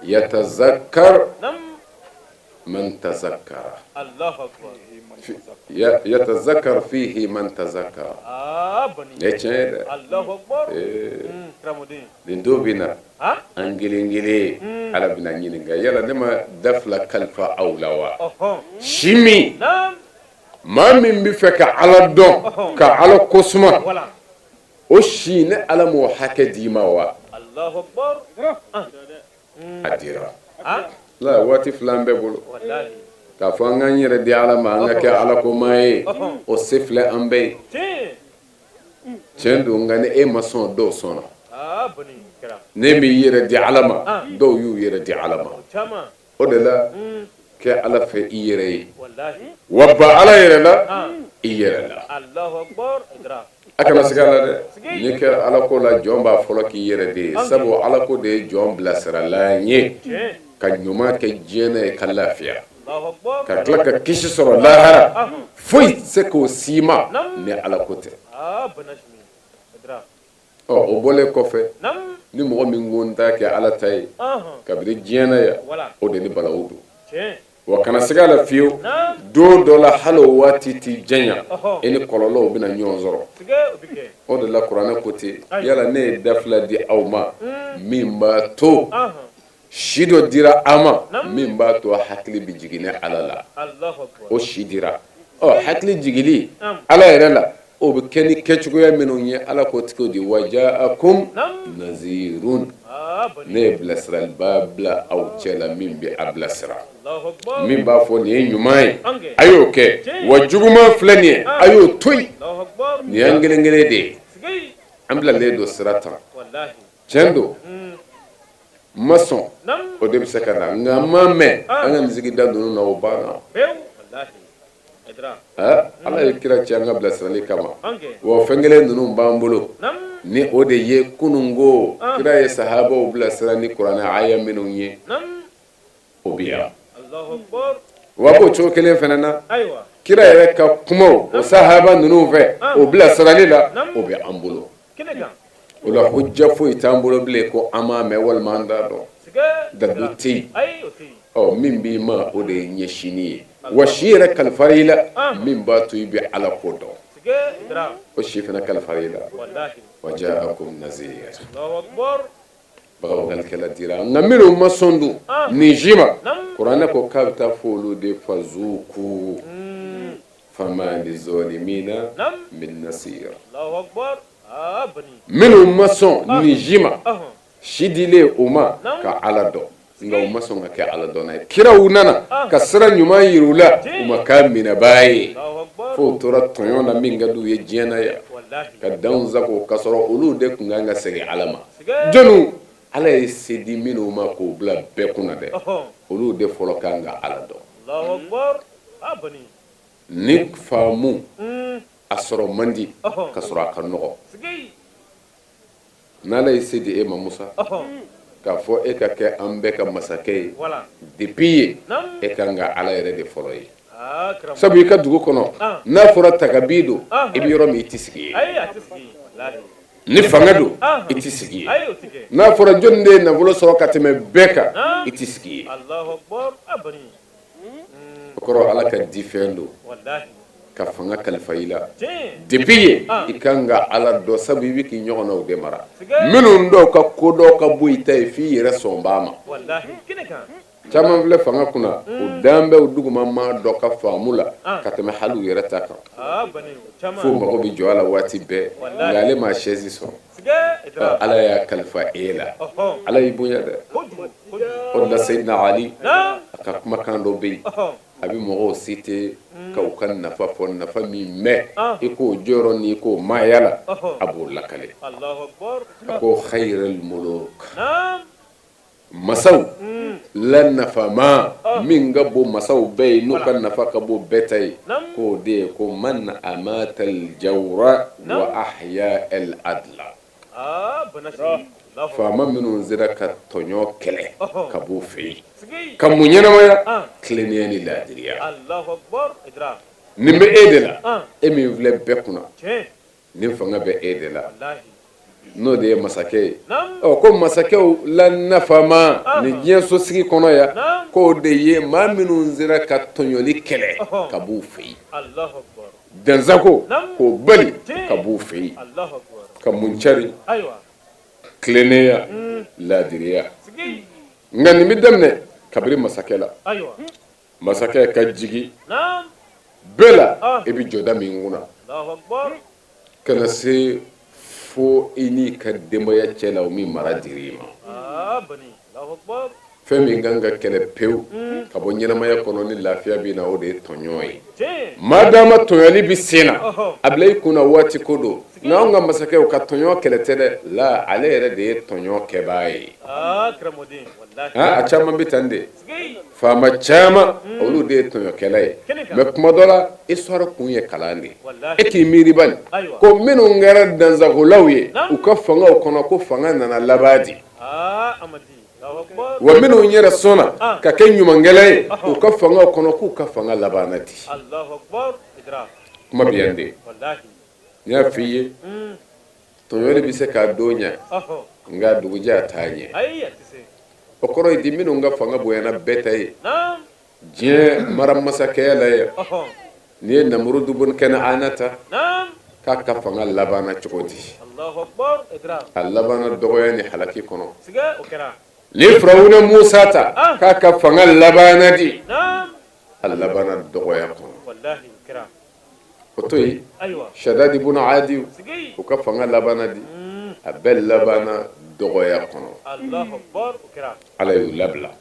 S11: yatazakkar man tazakkara yatazakkar fihi man tazakkara nin ye tiɲɛ ye dɛ nin don bɛ na an kelen kelen Ala bɛna ɲininka yala ne ma da fila kalifa aw la wa si min maa min bɛ fɛ ka Ala dɔn ka Ala kosuma o si ne Ala m'o hakɛ d'i ma wa a dira la waati fila an bɛɛ bolo k'a fɔ an k'an yɛrɛ di Ala ma an ka kɛ Ala ko maa ye o se filɛ an bɛɛ ye tiɲɛ don nka ni e ma sɔn dɔw sɔnna ne m'i yɛrɛ di Ala ma dɔw y'u yɛrɛ di Ala ma o de la kɛ Ala fɛ i yɛrɛ ye wa ban Ala yɛrɛ la i yɛrɛ la a kana siga a la dɛ n'i kɛra Ala ko la jɔn b'a fɔlɔ k'i yɛrɛ de ye sabu Ala ko de ye jɔn bilasiralan ye ka ɲuman kɛ diɲɛ na ye ka lafiya ka tila ka kisi sɔrɔ lahara foyi tɛ se k'o s'i ma ni Ala ko tɛ ɔ o bɔlen kɔfɛ ni mɔgɔ min ko n t'a kɛ Ala ta ye kabini diɲɛ na yan o de ni balawu don wa kana siga a la fiyewu don dɔ la hali o waati tɛ janya e ni kɔlɔlɔw bɛna ɲɔgɔn sɔrɔ o de la kuranɛ ko ten yala ne ye da fila di aw ma min b'a to si dɔ dira a ma min b'a to hakili bɛ jigin ne Ala la o si dira ɔ hakili jigili Ala yɛrɛ la o bɛ kɛ ni kɛcogoya minnu ye Ala ko cogo di wa jaakum nazirun ne ye bilasiralibaa bila aw cɛ la min bɛ a bilasira min b'a fɔ nin ye ɲuman ye a y'o kɛ wa juguman filɛ nin ye a y'o to yen nin y'an kelen kelen de ye an bilalen don sira tan tiɲɛ don n ma sɔn o de bɛ se ka na nka n ma mɛn an ka nin sigida ninnu na o banna Ala ye kira ci an ka bilasirali kama wa fɛn kelen ninnu b'an bolo ni o de ye kununko kira ye sahabaw bilasira ni kuranɛ aya minnu ye o bɛ yan wa b'o cogo kelen fana na kira yɛrɛ ka kumaw o sahaba ninnu fɛ o bilasirali la o bɛ an bolo o la hujja foyi t'an bolo bilen ko an m'a mɛn walima an t'a dɔn dalilu tɛ yen ɔ min b'i ma o de ye ɲɛsinni ye wa si yɛrɛ kalifara i la min b'a to i bɛ Ala ko dɔn o si fana kalifara i la wa jaakum nazir bagabagalikɛla dira nka minnu ma sɔn dun nin si ma kuranɛ ko k'a bɛ taa fɔ olu de fazuku fama lizolimina min nasir minnu ma sɔn nin si ma si dilen o ma ka Ala dɔn nka u ma sɔn ka kɛ Ala dɔnna ye kiraw nana ka sira ɲuman yira u la u ma k'a minɛbaa ye fo u tora tɔɲɔ na min ka d'u ye diɲɛ na yan ka danw sago ka sɔrɔ olu de tun kan ka segin Ala ma jɔnniw Ala ye se di minnu ma k'o bila bɛɛ kunna dɛ olu de fɔlɔ kan ka Ala dɔn ni faamu a sɔrɔ man di ka sɔrɔ a ka nɔgɔ n'Ala ye se di e ma Musa k'a fɔ e ka kɛ an bɛɛ ka masakɛ ye depuis yen e kan ka Ala yɛrɛ de fɔlɔ ye sabu i ka dugu kɔnɔ n'a fɔra tagabi don i bɛ yɔrɔ min i tɛ sigi yen ni fanga don i tɛ sigi yen n'a fɔra jɔnni de ye nafolo sɔrɔ ka tɛmɛ bɛɛ kan i tɛ sigi yen o kɔrɔ Ala ka difɛn don. Ka fanga kalifa i la depuis yen i kan ka Ala dɔn sabu i bɛ k'i ɲɔgɔnnaw de mara minnu dɔw ka kodɔn ka bon i ta ye f'i yɛrɛ sɔn b'a ma caman filɛ fanga kunna u dan bɛ u duguma maa dɔ ka faamu la ka tɛmɛ hali u yɛrɛ ta kan f'u mago bɛ jɔ a la waati bɛɛ nka ale ma chaise sɔrɔ Ala y'a kalifa e la Ala y'i bonya dɛ o de la Seyidina Ali a ka kumakan dɔ bɛ yen a bɛ mɔgɔw citer ka u ka nafa fɔ nafa min bɛ i k'o jɔyɔrɔ ni k'o maaya la a b'o lakale a ko khayrul muluk masaw la nafama min ka bon masaw bɛɛ ye n'u ka nafa ka bon bɛɛ ta ye k'o de ye ko man amatal jawra wa ahya al adla faama minnu sera ka tɔɲɔ kɛlɛ ka b'u fɛ yen ka mun ɲɛnamaya tilennenya ni laadiriya nin bɛ e de la e min filɛ bɛɛ kunna nin fanga bɛ e de la n'o de ye masakɛ ye ɔ ko masakɛw la nafama nin diɲɛ sosigi kɔnɔ yan k'o de ye maa minnu sera ka tɔɲɔli kɛlɛ ka b'u fɛ yen dansago k'o bali ka b'u fɛ yen ka mun cari tilennenya laadiriya nka nin bɛ daminɛ kabini masakɛ la masakɛ ka jigin bɛɛ la i bɛ jɔda min kunna ka na se fo i n'i ka denbaya cɛ la o min mara dir'i ma fɛn min kan ka kɛlɛ pewu ka bɔ ɲɛnamaya kɔnɔ ni lafiya bɛ na o de ye tɔɲɔ ye madama tɔɲɔli bɛ sen na a bila i kunna waati ko don nka anw ka masakɛw ka tɔɲɔ kɛlɛ tɛ dɛ la ale yɛrɛ de ye tɔɲɔ kɛbaa ye a caman bɛ tan de faama caman olu de ye tɔɲɔkɛla ye mais kuma dɔ la histoire kun ye kalan de ye e k'i miiri bani ko minnu kɛra dansagolaw ye u ka fangaw kɔnɔ ko fanga nana laban di wa minnu yɛrɛ sɔnna ka kɛ ɲumankɛla ye u ka fangaw kɔnɔ k'u ka fanga labanna di kuma bɛ yan de n y'a f'i ye tɔɲɔli bɛ se k'a don ɲɛ nka dugujɛ a t'a ɲɛ o kɔrɔ ye di minnu ka fanga bonyana bɛɛ ta ye diɲɛ mara masakɛya la yan n'i ye namurudu bun kɛnɛana ta k'a ka fanga labanna cogo di a labanna dɔgɔya ni halaki kɔnɔ n'i ye firawuna musa ta k'a ka fanga labanna di a labanna dɔgɔya kɔnɔ o to yen shadadi bun adi u ka fanga labanna di a bɛɛ labanna dɔgɔya kɔnɔ ala y'u labila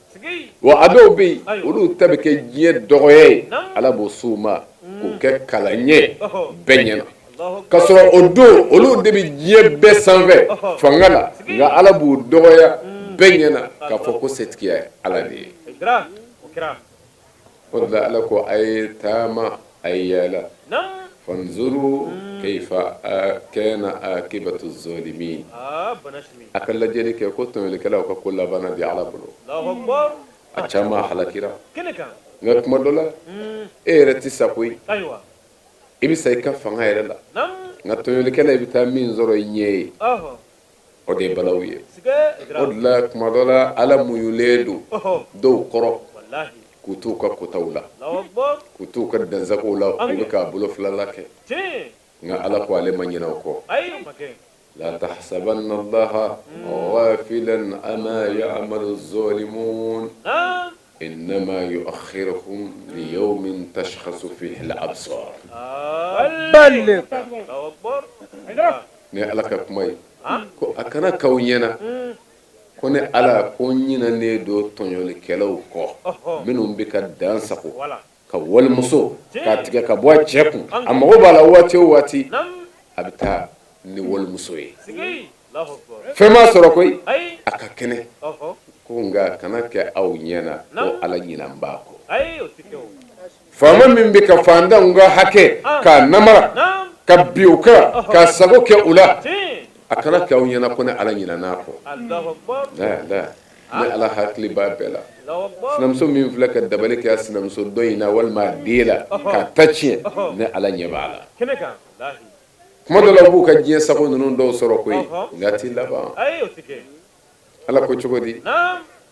S11: wa a dɔw bɛ yen olu ta bɛ kɛ diɲɛ dɔgɔya ye ala b'o s'u ma k'o kɛ kalan ye bɛɛ ɲɛna ka sɔrɔ o don olu de bɛ diɲɛ bɛɛ sanfɛ fanga la nka ala b'u dɔgɔya bɛɛ ɲɛna k'a fɔ ko setigiya ye ala de ye o de la ala ko a ye taama a ye yaala fanzuru kayfa kana akibatu zalimin a ka lajɛli kɛ ko tɔɲɔlikɛlaw ka ko labanna di ala bolo a caman halakira nka tuma dɔ la e yɛrɛ tɛ sa koyi i bɛ sa i ka fanga yɛrɛ la nka tɔɲɔlikɛla i bɛ taa min sɔrɔ i ɲɛ ye o de ye balawu ye o de la tuma dɔ la ala muɲulen don dɔw kɔrɔ k'u t'u ka kotaw la k'u t'u ka dansagow la u bɛ k'a bolo filala kɛ nka ala ko ale ma ɲinɛ o kɔ la tahsabanna allaha ghafilan amma ya'malu zalimun innama yu'akhiruhum li yawmin tashkhasu fihi al-absar ni ala ka kuma ye ko a kana k'aw ɲɛna ko ne ala ko n ɲinɛnen don tɔɲɔlikɛlaw kɔ minnu bɛ ka dan sago ka walimuso k'a tigɛ ka bɔ a cɛ kun a mago b'a la waati o waati a bɛ taa ni walimuso ye fɛn m'a sɔrɔ koyi a ka kɛnɛ ko nka kana kɛ aw ɲɛna ko ala ɲinan b'a kɔ faama min bɛ ka faantanw ka hakɛ k'a namara ka bin u kan k'a sago kɛ u la a kana kɛ aw ɲɛna ko ne ala ɲinɛn'a kɔ ne ala hakili b'a bɛɛ la sinamuso min filɛ ka dabali kɛ a sinamuso dɔ in na walima a den la k'a ta tiɲɛ ne ala ɲɛ b'a la kuma dɔ la u b'u ka diɲɛ sago ninnu dɔw sɔrɔ koyi nka a tɛ laban ala ko cogo di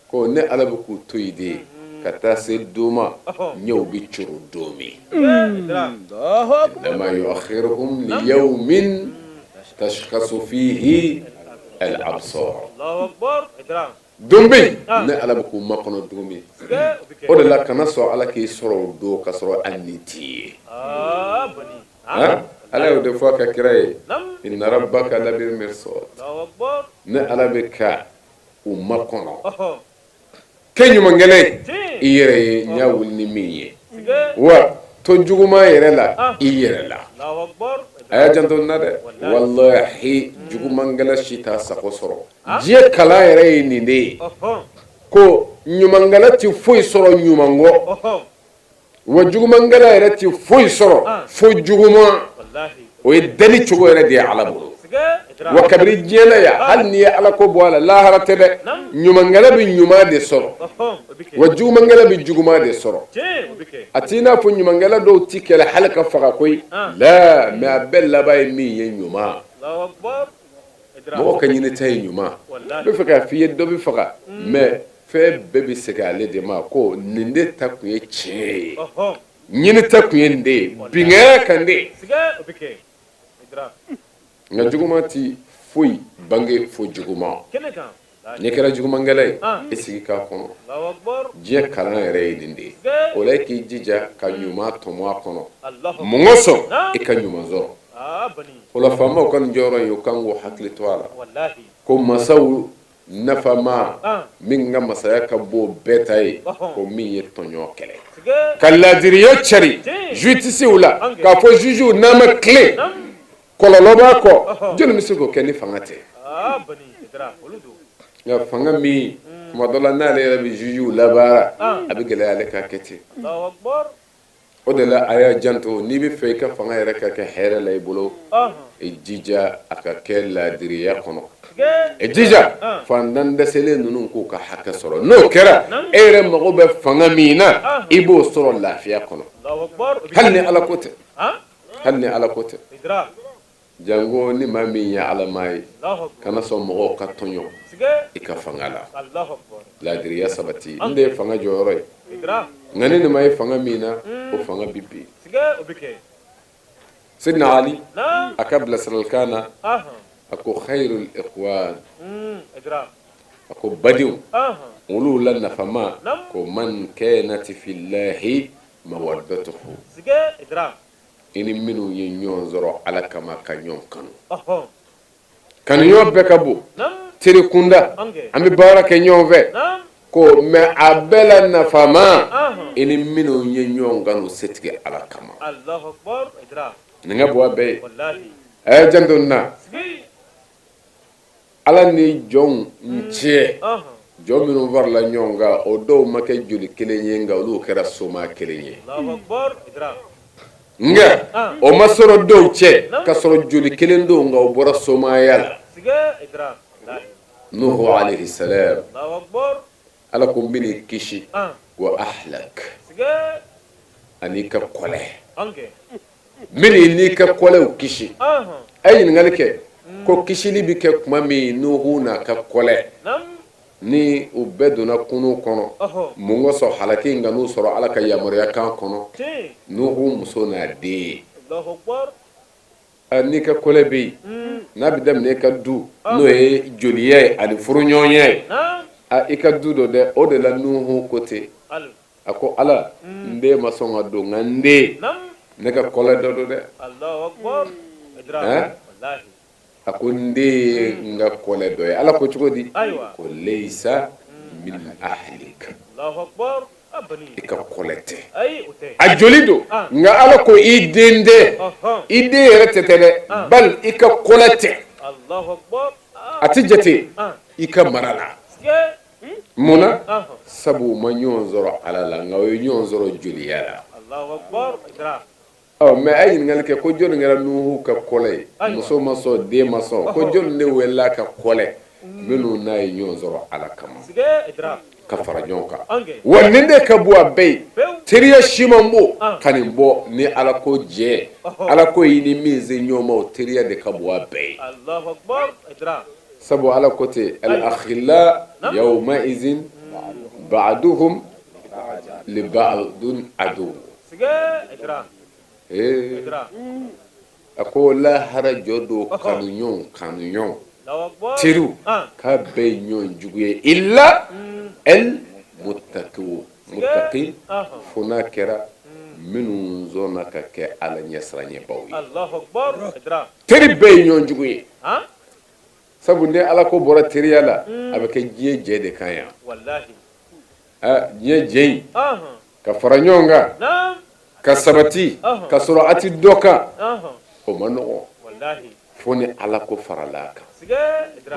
S11: ko ne ala bɛ k'u to yen de ye. Ka taa se don ma ɲɛw bɛ coron don min innama yuakhiruhum liyawmin tashkhasu fihi al-absar don bɛ yen ne Ala bɛ k'u makɔnɔ don min o de la kana sɔn Ala k'i sɔrɔ o don ka sɔrɔ hali n'i t'i ye Ala y'o de fɔ a ka kira ye inna rabbaka labil mirsad ne Ala bɛ ka u makɔnɔ kɛ ɲumankɛla ye i yɛrɛ ye n y'a wuli ni min ye wa to juguman yɛrɛ la i yɛrɛ la a y'a janto n na dɛ walahi jugumankɛla si t'a sago sɔrɔ diɲɛ kalan yɛrɛ ye nin de ye ko ɲumankɛla tɛ foyi sɔrɔ ɲuman kɔ wa jugumankɛla yɛrɛ tɛ foyi sɔrɔ fo juguman o ye deli cogo yɛrɛ de ye ala bolo wa kabini diɲɛ na yan hali n'i ye ala ko bɔ a la lahara tɛ dɛ ɲumankɛla bɛ ɲuman de sɔrɔ wa jugumankɛla bɛ juguman de sɔrɔ a t'i n'a fɔ ɲumankɛla dɔw ti kɛlɛ hali ka faga koyi la mais a bɛɛ laban ye min ye ɲuman mɔgɔ ka ɲinita ye ɲuman n bɛ fɛ k'a f'i ye dɔ bɛ faga mais fɛn bɛɛ bɛ segin ale de ma ko nin de ta tun ye tiɲɛ ye ɲinita tun ye nin de ye binkɛya kan de nka juguman tɛ foyi bange fo juguman n'i kɛra jugumankɛla ye i sigi k'a kɔnɔ diɲɛ kalan yɛrɛ ye nin de ye o la e k'i jija ka ɲuman tɔmɔ a kɔnɔ mun kosɔn i ka ɲuman sɔrɔ o la faamaw ka nin jɔyɔrɔ ye u kan k'u hakili to a la ko masaw nafama min ka masaya ka bon bɛɛ ta ye ko min ye tɔɲɔ kɛlɛ ka laadiriya cari justicew la k'a fɔ jugew n'a ma tilen kɔlɔlɔ b'a kɔ jɔnni bɛ se k'o kɛ ni fanga tɛ nka fanga min tuma dɔ la n'ale yɛrɛ bɛ jugew labaara a bɛ gɛlɛya ale ka kɛ ten o de la a y'a janto n'i bɛ fɛ i ka fanga yɛrɛ ka kɛ hɛrɛ la i bolo i jija a ka kɛ laadiriya kɔnɔ i jija fantan dɛsɛlen ninnu k'u ka hakɛ sɔrɔ n'o kɛra e yɛrɛ mago bɛ fanga min na i b'o sɔrɔ lafiya kɔnɔ hali ni ala ko tɛ hali ni ala ko tɛ janko ni maa min ye alama ye kana sɔn mɔgɔw ka tɔɲɔ i ka fanga la laadiriya sabati n de ye fanga jɔyɔrɔ ye nka ni nin ma ye fanga min na o fanga bi bin Sidina Ali a ka bilasiralikan na a ko khayrul ikhwan a ko badenw olu la nafama ko man kanat fillahi mawaddatuhu i ni minnu ye ɲɔgɔn sɔrɔ ala kama ka ɲɔgɔn kanu kanuɲɔgɔn bɛɛ ka bon teri kunda an bɛ baara kɛ ɲɔgɔn fɛ ko mais a bɛɛ la nafama i ni minnu ye ɲɔgɔn kanu setigi ala kama nin ka bon a bɛɛ ye a y'a janto n na ala ni jɔnw cɛ jɔn minnu farala ɲɔgɔn kan o dɔw ma kɛ joli kelen ye nka olu kɛra soma kelen ye nka o ma sɔrɔ dɔw cɛ ka sɔrɔ joli kelen don nka o bɔra somaya la Nuhu alayhi salam ala ko n bɛn'i kisi wa ahlak an'i ka kɔlɛ n bɛn'i n'i ka kɔlɛw kisi a ye ɲininkali kɛ ko kisili bɛ kɛ tuma min Nuhu n'a ka kɔlɛ ni u bɛɛ donna kunun kɔnɔ mun kosɔn halaki in kan'u sɔrɔ ala ka yamaruya kan kɔnɔ Nuhu muso n'a den ye n'i ka kɔlɛ bɛ yen n'a bɛ daminɛ i ka du n'o ye joliya ye ani furuɲɔgɔnya ye i ka du don dɛ o de la Nuhu ko ten a ko ala n den ma sɔn ka don nka n den ne ka kɔlɛ dɔ don dɛ a ko n den ye n ka kɔlɛ dɔ ye ala ko cogo di ko laysa min ahlik i ka kɔlɛ tɛ a joli don nka ala ko i den tɛ i den yɛrɛ tɛ tɛ dɛ bali i ka kɔlɛ tɛ a tɛ jate i ka mara la Mun na sabu u ma ɲɔgɔn sɔrɔ ala la nka u ye ɲɔgɔn sɔrɔ joliya la ɔ mais a ye ɲininkali kɛ ko jɔnni kɛra Nuhu ka kɔlɛ ye muso ma sɔn den ma sɔn ko jɔnni de welela ka kɔlɛ minnu n'a ye ɲɔgɔn sɔrɔ ala kama ka fara ɲɔgɔn kan wa nin de ka bon a bɛɛ ye teriya si man bon ka nin bɔ ni ala ko jɛ ala ko y'i ni min se ɲɔgɔn ma o teriya de ka bon a bɛɛ ye sabu ala ko ten al akhilla yawma izin ba'duhum Libadin adu ee a ko lahara jɔ don kanuɲɔgɔn kanuɲɔgɔn teriw k'a bɛɛ ye ɲɔgɔn jugu ye illa el muttaqin fo n'a kɛra minnu sɔnna ka kɛ ala ɲɛsiranɲɛbaw ye teri bɛɛ ye ɲɔgɔn jugu ye sabu ni ala ko bɔra teriya la a bɛ kɛ diɲɛ jɛ de kan yan diɲɛ jɛ in ka fara ɲɔgɔn kan ka sabati ka sɔrɔ a tɛ dɔ kan o man nɔgɔn fo ni ala ko farala a kan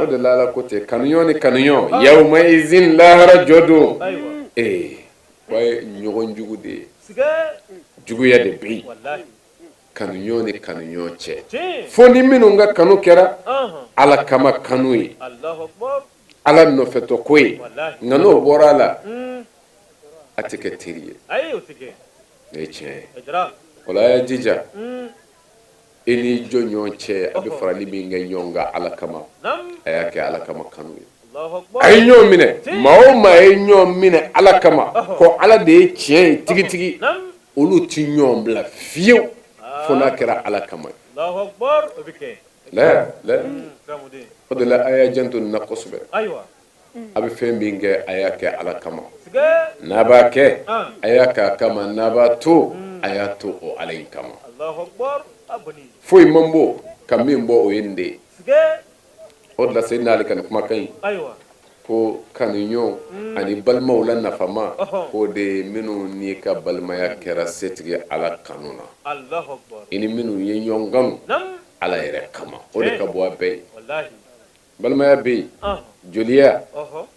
S11: o de la ala ko ten kanuɲɔgɔn ni kanuɲɔgɔn yawma izin lahara jɔ don ee o ye ɲɔgɔn jugu de ye juguya de bɛ yen kanuɲɔgɔn ni kanuɲɔgɔn cɛ fo ni minnu ka kanu kɛra ala kama kanu ye ala nɔfɛtɔ ko ye nka n'o bɔra a la a tɛ kɛ teri ye nin ye tiɲɛ ye o la a y'a jija i n'i jɔɲɔgɔn cɛ a bɛ farali min kɛ ɲɔgɔn kan ala kama a y'a kɛ ala kama kanu ye a ye ɲɔgɔn minɛ maa o maa ye ɲɔgɔn minɛ ala kama ko ala de ye tiɲɛ ye tigitigi olu tɛ ɲɔgɔn bila fiyewu fo n'a kɛra ala kama ye o de la a y'a janto nin na kosɛbɛ a bɛ fɛn min kɛ a y'a kɛ ala kama n'a b'a kɛ a y'a kɛ a kama n'a b'a to a y'a to o ala in kama foyi man bon ka min bɔ o ye nin de ye o de la Seyidina Ali ka nin kumakan in ko kanuɲɔgɔn ani balimaw la nafama k'o de ye minnu n'i ka balimaya kɛra setigi ala kanu na i ni minnu ye ɲɔgɔn kanu ala yɛrɛ kama o de ka bon a bɛɛ ye balimaya bɛ yen joliya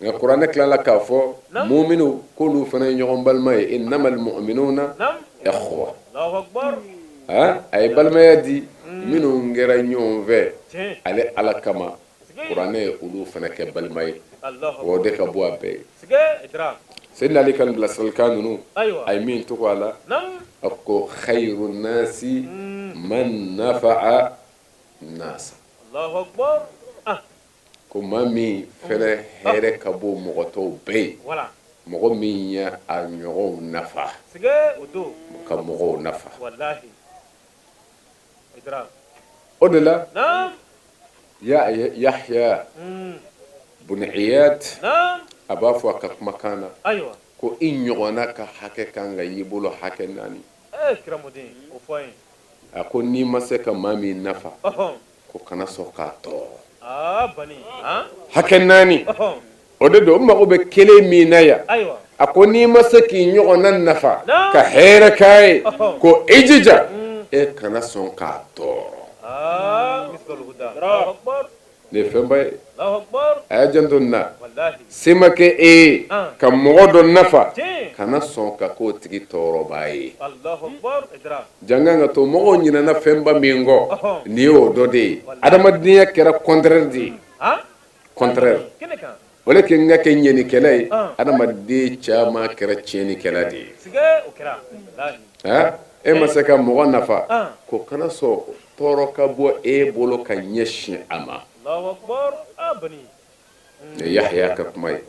S11: nka kuranɛ tilala k'a fɔ muminu k'olu fana ye ɲɔgɔn balima ye innamal mu'minuna ikhwa a ye balimaya di minnu kɛra ɲɔgɔn fɛ ale ala kama kuranɛ ye olu fana kɛ balima ye o de ka bon a bɛɛ ye Seyidina Ali ka bilasiralikan ninnu a ye min tugu a la a ko khayru nasi man nafa'a nasa ko maa min fɛnɛ hɛrɛ ka bon mɔgɔ tɔw bɛɛ ye mɔgɔ min ye a ɲɔgɔnw nafa ka mɔgɔw nafa o de la Yahya bun Iyad a b'a fɔ a ka kumakan na ko i ɲɔgɔnna ka hakɛ kan ka y'i bolo hakɛ naani a ko n'i ma se ka maa min nafa ko kana sɔn k'a tɔɔrɔ hakɛ naani o de don n mago bɛ kelen min na yan a ko n'i ma se k'i ɲɔgɔnna nafa ka hɛrɛ k'a ye ko i jija e kana sɔn k'a tɔɔrɔ Nin ye fɛnba ye a y'a janto nin na se ma kɛ e ye ka mɔgɔ dɔ nafa kana sɔn ka k'o tigi tɔɔrɔbaa ye jangan ka to mɔgɔw ɲinɛna fɛnba min kɔ nin ye o dɔ de ye adamadenya kɛra contraire de ye contraire au lieu que n ka kɛ ɲɛnikɛla ye adamaden caman kɛra tiɲɛnikɛla de ye e ma se ka mɔgɔ nafa ko kana sɔn tɔɔrɔ ka bɔ e bolo ka ɲɛsin a ma nin ye Yahya ka kuma ye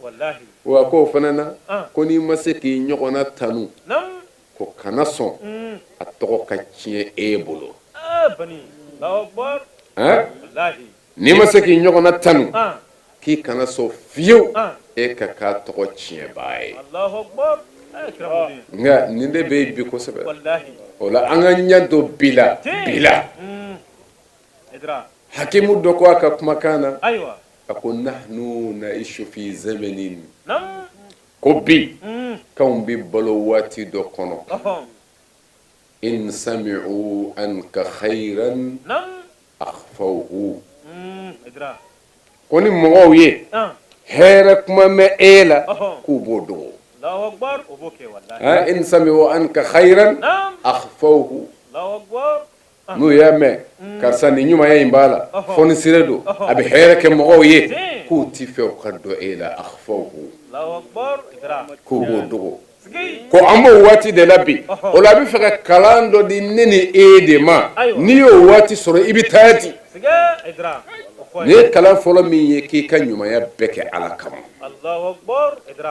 S11: wa k'o fana na ko n'i ma se k'i ɲɔgɔnna tanu ko kana sɔn a tɔgɔ ka tiɲɛ e bolo n'i ma se k'i ɲɔgɔnna tanu k'i kana sɔn fiyewu e ka k'a tɔgɔ tiɲɛbaa ye nka nin de bɛ yen bi kosɛbɛ o la an ka janto bi la bi la hakimu dɔ ko a ka kumakan na a ko nahnu naishu fi zamanin ko bi k'anw bɛ balo waati dɔ kɔnɔ in sami'u anka khayran akhfawhu ko ni mɔgɔw ye hɛrɛ kuma mɛn e la k'u b'o dogo in sami'u anka khayran akhfawhu n'u y'a mɛn karisa nin ɲumanya in b'a la fɔnisire don a bɛ hɛrɛ kɛ mɔgɔw ye k'u ti fɛ o ka dɔn e la akhfawhu k'u b'o dogo ko an b'o waati de la bi o la a bɛ fɛ ka kalan dɔ di ne ni e de ma n'i y'o waati sɔrɔ i bɛ taa di Nin ye kalan fɔlɔ min ye k'i ka ɲumanya bɛɛ kɛ Ala kama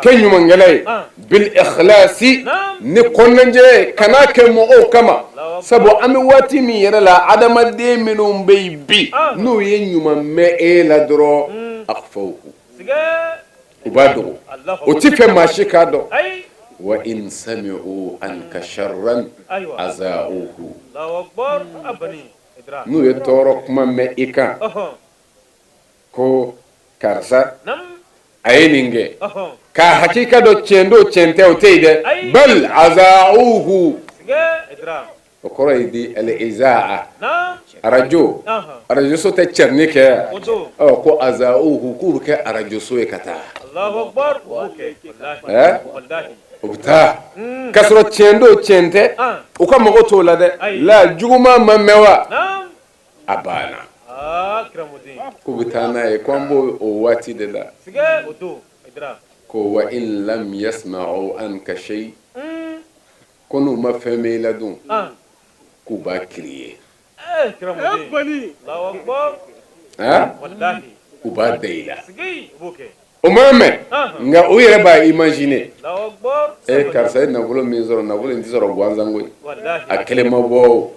S11: kɛ ɲumankɛla ye bil ikhlasi ni kɔnɔnajɛya ye kan'a kɛ mɔgɔw kama sabu an bɛ waati min yɛrɛ la adamaden minnu bɛ yen bi n'u ye ɲuman mɛn e la dɔrɔn akhfawhu u b'a dogo o tɛ fɛ maa si k'a dɔn wa in sami'u anka sharran aza'uhu n'u ye tɔɔrɔ kuma mɛn i kan ko karisa a ye nin kɛ k'a hakika dɔn tiɲɛ don tiɲɛ tɛ o tɛ yen dɛ bal aza'uhu o kɔrɔ ye di al izaa arajo arajoso tɛ cɛrinni kɛ ɔ ko aza'uhu k'u bɛ kɛ arajoso ye ka taa u bɛ taa k'a sɔrɔ tiɲɛ don tiɲɛ tɛ u ka mago t'o la dɛ la juguman ma mɛn wa a banna k'u bɛ taa n'a ye ko an b'o o waati de la ko wa in lam yasma'u anka shay ko n'u ma fɛn mɛn i la dun k'u b'a créer u b'a da i la o ma mɛn nka u yɛrɛ b'a imaginer e karisa ye nafolo min sɔrɔ nafolo in tɛ sɔrɔ gansan koyi a kelen ma bɔ o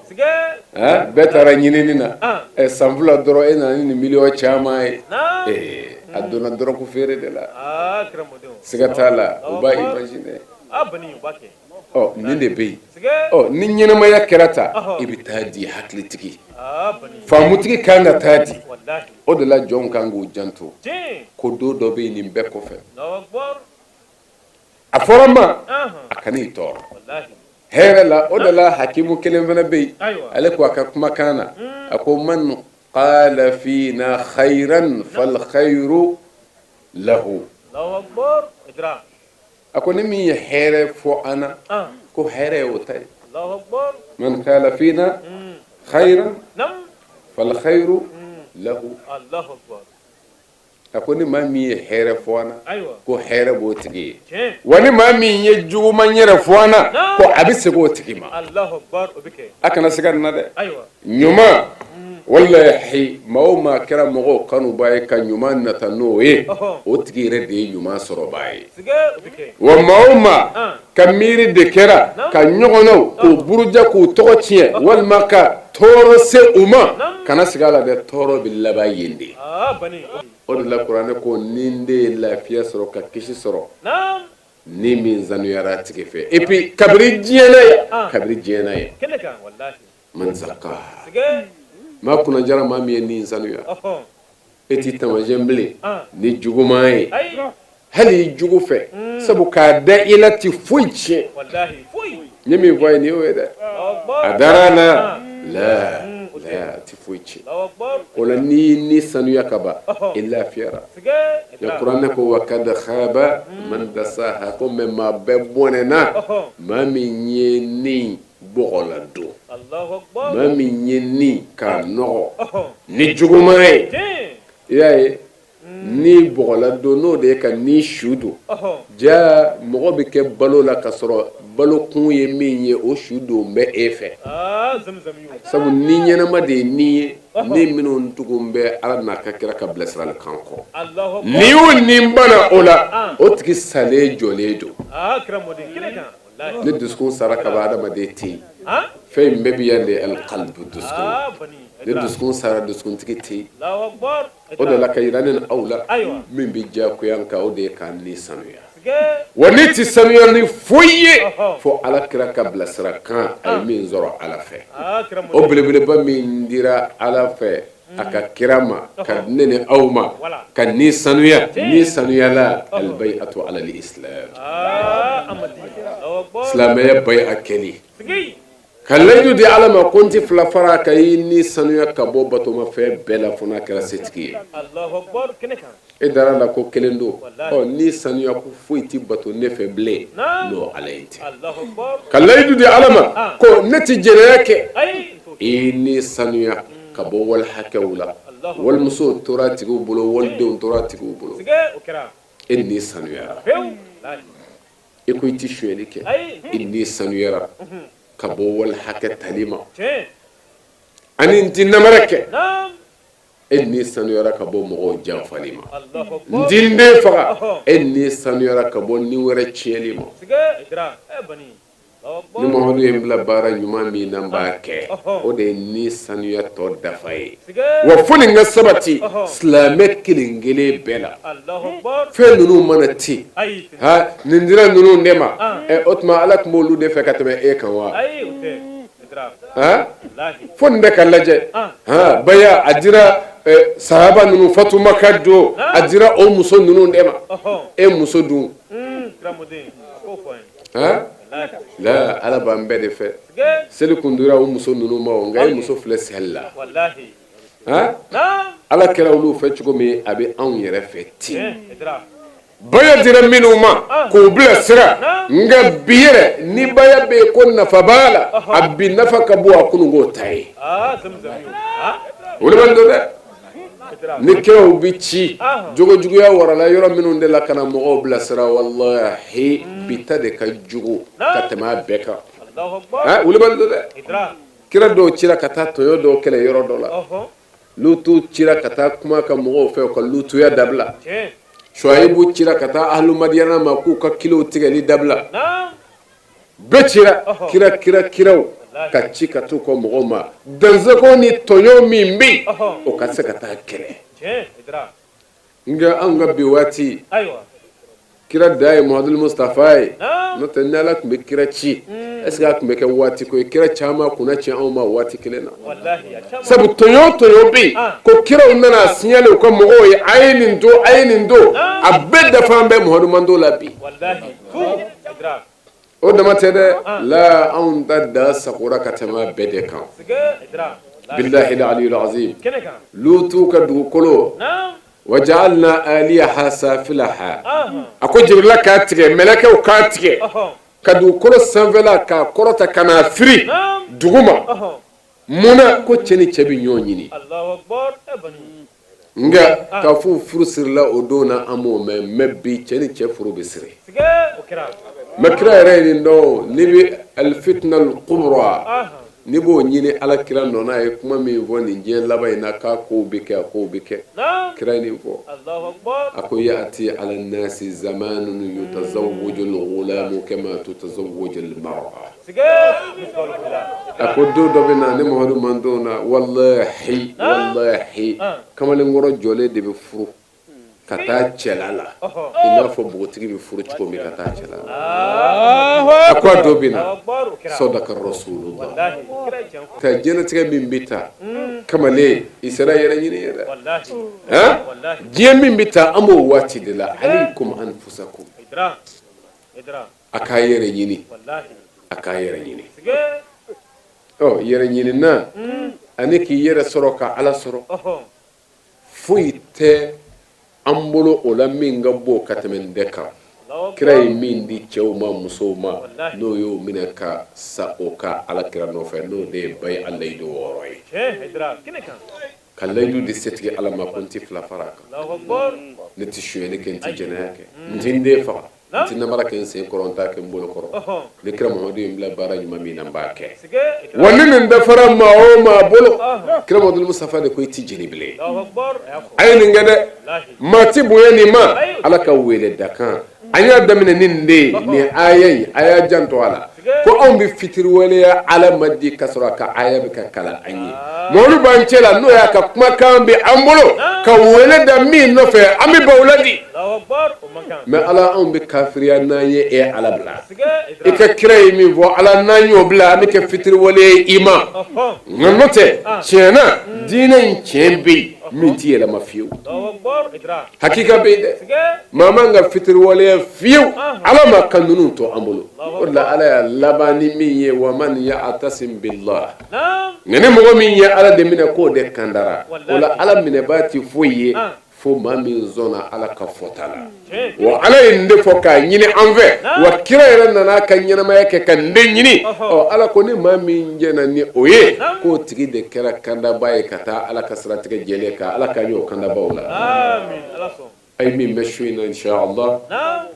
S11: bɛɛ taara ɲinini na ɛ san 2 dɔrɔn e nana ni nin miliyɔn caman ye ee a donna dɔrɔgu feere de la siga t'a la u b'a imaginer Ɔ nin de bɛ yen ɔ ni ɲɛnamaya kɛra tan i bɛ taa di hakilitigi faamutigi kan ka taa di o de la jɔnw kan k'u janto ko don dɔ bɛ yen nin bɛɛ kɔfɛ a fɔra ma a kana i tɔɔrɔ hɛrɛ la o de la hakimu kelen fana bɛ yen ale ko a ka kumakan na a ko man qala fina khayran fal khayru lahu a ko ni min ye hɛrɛ fɔ an na ko hɛrɛ ye o ta ye man qala fina khayran fal khayru lahu a ko ni maa min ye hɛrɛ fɔ an na ko hɛrɛ b'o tigi ye wa ni maa min ye juguman yɛrɛ fɔ an na ko a bɛ segin o tigi ma a kana siga nin na dɛ ɲuman walahi maa o maa kɛra mɔgɔw kanubaa ye ka ɲuman nata n'o ye o tigi yɛrɛ de ye ɲuman sɔrɔbaa ye wa maa o maa ka miiri de kɛra ka ɲɔgɔnnaw k'u buruja k'u tɔgɔ tiɲɛ walima ka tɔɔrɔ se u ma kana siga a la dɛ tɔɔrɔ bɛ laban yen de o de la kuranɛ ko ni de ye lafiya sɔrɔ ka kisi sɔrɔ ni min sanuyara a tigi fɛ et puis kabiri diɲɛ na yan kabiri diɲɛ na yan man zakkaha maa kunnadiyara maa min ye ni sanuya e t'i taamasiyɛn bilen ni juguman ye hali i jugu fɛ sabu k'a da i la ti foyi tiɲɛ n ye min fɔ a ye nin y'o ye dɛ a dara a la la la a ti foyi tiɲɛ o la n'i y'i ni sanuya ka ban i lafiyara nka kuranɛ ko wa kad khaba man dasaha ko mɛ maa bɛɛ bɔnɛna maa min ye ni bɔgɔladon maa min ye ni k'a nɔgɔ ni juguman ye i y'a ye ni bɔgɔladon n'o de ye ka ni su don ja mɔgɔ bɛ kɛ balo la ka sɔrɔ balo kun ye min ye o su don bɛ e fɛ sabu ni ɲɛnama de ye ni ye ni minnu tugu bɛ ala n'a ka kira ka bilasirali kan kɔ ni y'o ni bana o la o tigi salen jɔlen don ni dusukun sara ka ban adamaden tɛ yen fɛn in bɛɛ bɛ yan de alqalbu dusukun ni dusukun sara dusukuntigi tɛ yen o de la ka yira ne ni aw la min bɛ diyagoya an kan o de ye k'an ni sanuya wa ni tɛ sanuya ni foyi ye fo ala kira ka bilasira kan a ye min sɔrɔ ala fɛ o belebeleba min dira ala fɛ a ka kira ma ka ne ni aw ma ka ni sanuya ni sanuyala albay'atu ala al-islam silamɛya bay'a kɛli ka layidu di ala ma ko n tɛ fila fara ka i ni sanuya ka bɔ batomafɛn bɛɛ la fo n'a kɛra setigi ye e dara la ko kelen don ɔ ni sanuya ko foyi tɛ bato ne fɛ bilen n'o ala in tɛ ka layidu di ala ma ko ne tɛ jɛnɛya kɛ i ni sanuya ka bɔ wali hakɛw la walimusow tora tigiw bolo walidenw tora tigiw bolo e ni sanuyara i ko i tɛ sonyɛli kɛ i ni sanuyara ka bɔ wali hakɛ tali ma ani n tɛ namara kɛ. E ni sanuyara ka bɔ mɔgɔw janfali ma. N ti n den faga. E ni sanuyara ka bɔ ni wɛrɛ tiɲɛli ma. Ni Muhamadu ye n bila baara ɲuman min na n b'a kɛ, o de ye ni sanuya tɔ dafa ye. Wa fo nin ka sabati silamɛ kelen kelen bɛɛ la. Fɛn ninnu mana ten, ha nin dira ninnu de ma, ɛ o tuma Ala tun b'olu de fɛ ka tɛmɛ e kan wa? Fo nin bɛɛ ka lajɛ baya a dira sahaba ninnu fatumaka don a dira o muso ninnu de ma e muso dun la ala b'an bɛɛ de fɛ seli kun dira o muso ninnu ma nka e muso filɛ seli la ala kɛra olu fɛ cogo min a bɛ anw yɛrɛ fɛ ten baya dira minnu ma k'u bila sira nka bi yɛrɛ ni baya bɛ yen ko nafa b'a la a bi nafa ka bon a kununko ta ye o de b'an don dɛ ni kiraw bɛ ci jogojuguya warala yɔrɔ minnu de la ka na mɔgɔw bilasira walahi bi ta de ka jugu ka tɛmɛ a bɛɛ kan wulibali don dɛ kira dɔw cira ka taa tɔɲɔ dɔw kɛlɛ yɔrɔ dɔ la Lutu cira ka taa kuma ka mɔgɔw fɛ u ka lutuya dabila Suwayibu cira ka taa ahlu madiyana ma k'u ka kilew tigɛli dabila bɛɛ cira kira kira kiraw ka ci ka t'u ka mɔgɔw ma dansagon ni tɔɲɔ min bɛ yen o ka se ka taa kɛlɛ nka anw ka bi waati kira dan ye Muhamadu Mustafa ye n'o tɛ ni Ala tun bɛ kira ci est ce que a tun bɛ kɛ waati ko ye kira caman kun na ci anw ma waati kelen na sabu tɔɲɔ o tɔɲɔ bɛ yen ko kiraw nana signaler u ka mɔgɔw ye a ye nin to a ye nin to a bɛɛ dafa bɛ Muhamadu mantɔn la bi o dama tɛ dɛ la anw ta da sagora ka tɛmɛ a bɛɛ de kan bilahi aliyul azim Lutu ka dugukolo wajaalna aliyaha safilaha a ko Jibirila k'a tigɛ mɛlɛkɛw k'a tigɛ ka dugukolo sanfɛla k'a kɔrɔta ka n'a firi duguma mun na ko cɛ ni cɛ bɛ ɲɔgɔn ɲini nka k'a fɔ furu sirila o don na an m'o mɛn mais bi cɛ ni cɛ furu bɛ siri mais kira yɛrɛ ye nin dɔn n'i bɛ alfitina kubra n'i b'o ɲini ala kira nɔ n'a ye kuma min fɔ nin diɲɛ laban in na k'a kow bɛ kɛ a kow bɛ kɛ kira ye nin fɔ a ko yati ala nasi zamanun yutazawwajul gulamu kama tutazawwajul mar'a a ko don dɔ bɛ na ne Muhamadu mantɔn na walahi walahi kamalenkɔrɔ jɔlen de bɛ furu ka taa cɛla la i n'a fɔ npogotigi bɛ furu cogo min ka taa cɛla la a ko a don bɛ na sadaka rasulullah ka diɲɛlatigɛ min bɛ taa kamalen i sera yɛrɛ ɲini ye dɛ diɲɛ min bɛ taa an b'o waati de la alaykum anfusakum a k'a yɛrɛ ɲini a k'a yɛrɛ ɲini ɔ yɛrɛ ɲini na ani k'i yɛrɛ sɔrɔ ka ala sɔrɔ foyi tɛ an bolo o la min ka bon ka tɛmɛ nin bɛɛ kan kira ye min di cɛw ma musow ma n'o y'o minɛ ka sa o ka ala kira nɔfɛ n'o de ye bayi a layidu wɔɔrɔ ye ka layidu di setigi ala ma ko n tɛ fila fara a kan ne tɛ sonyɛli kɛ n tɛ jɛnɛya kɛ n tɛ n den faga n tɛ namara kɛ n sen kɔrɔ n t'a kɛ n bolo kɔrɔ ni kira Muhamadu ye n bila baara ɲuman min na n b'a kɛ wa ni nin dafara maa o maa bolo kira Muhamadu Mustafa de ko i tɛ jeni bilen a ye nin kɛ dɛ maa tɛ bonya nin ma ala ka wele dakan an y'a daminɛ ni nin de ye nin aya in a y'a janto a la ko anw bɛ fitiriwaleya ala ma di ka sɔrɔ a ka aya bɛ ka kalan an ye mɔgɔlu b'an cɛ la n'o y'a ka kumakan bɛ an bolo ka wele da min nɔfɛ an bɛ baw la di mais ala anw bɛ kafiriya n'an ye e ala bila i ka kira ye min fɔ ala n'an y'o bila an bɛ kɛ fitiriwale ye i ma nka n'o tɛ tiɲɛ na diinɛ in tiɲɛ bɛ yen min tɛ yɛlɛma fiyewu hakika bɛ yen dɛ maa man ka fitiriwaleya fiyewu ala ma ka ninnu to an bolo o de la ala y'a laban ni min ye wa man ya'tasim billah nka ni mɔgɔ min ye ala de minɛ k'o de kandara o la ala minɛbaa tɛ foyi ye fo maa min sɔnna ala ka fɔta la wa ala ye nin de fɔ k'a ɲini an fɛ wa kira yɛrɛ nana a ka ɲɛnamaya kɛ ka nin de ɲini ɔ ala ko ni maa min jɛnna ni o ye k'o tigi de kɛra kandaba ye ka taa ala ka siratigɛ jɛlen kan ala k'an y'o kandabaw la. A ye min mɛn su in na, inshallah,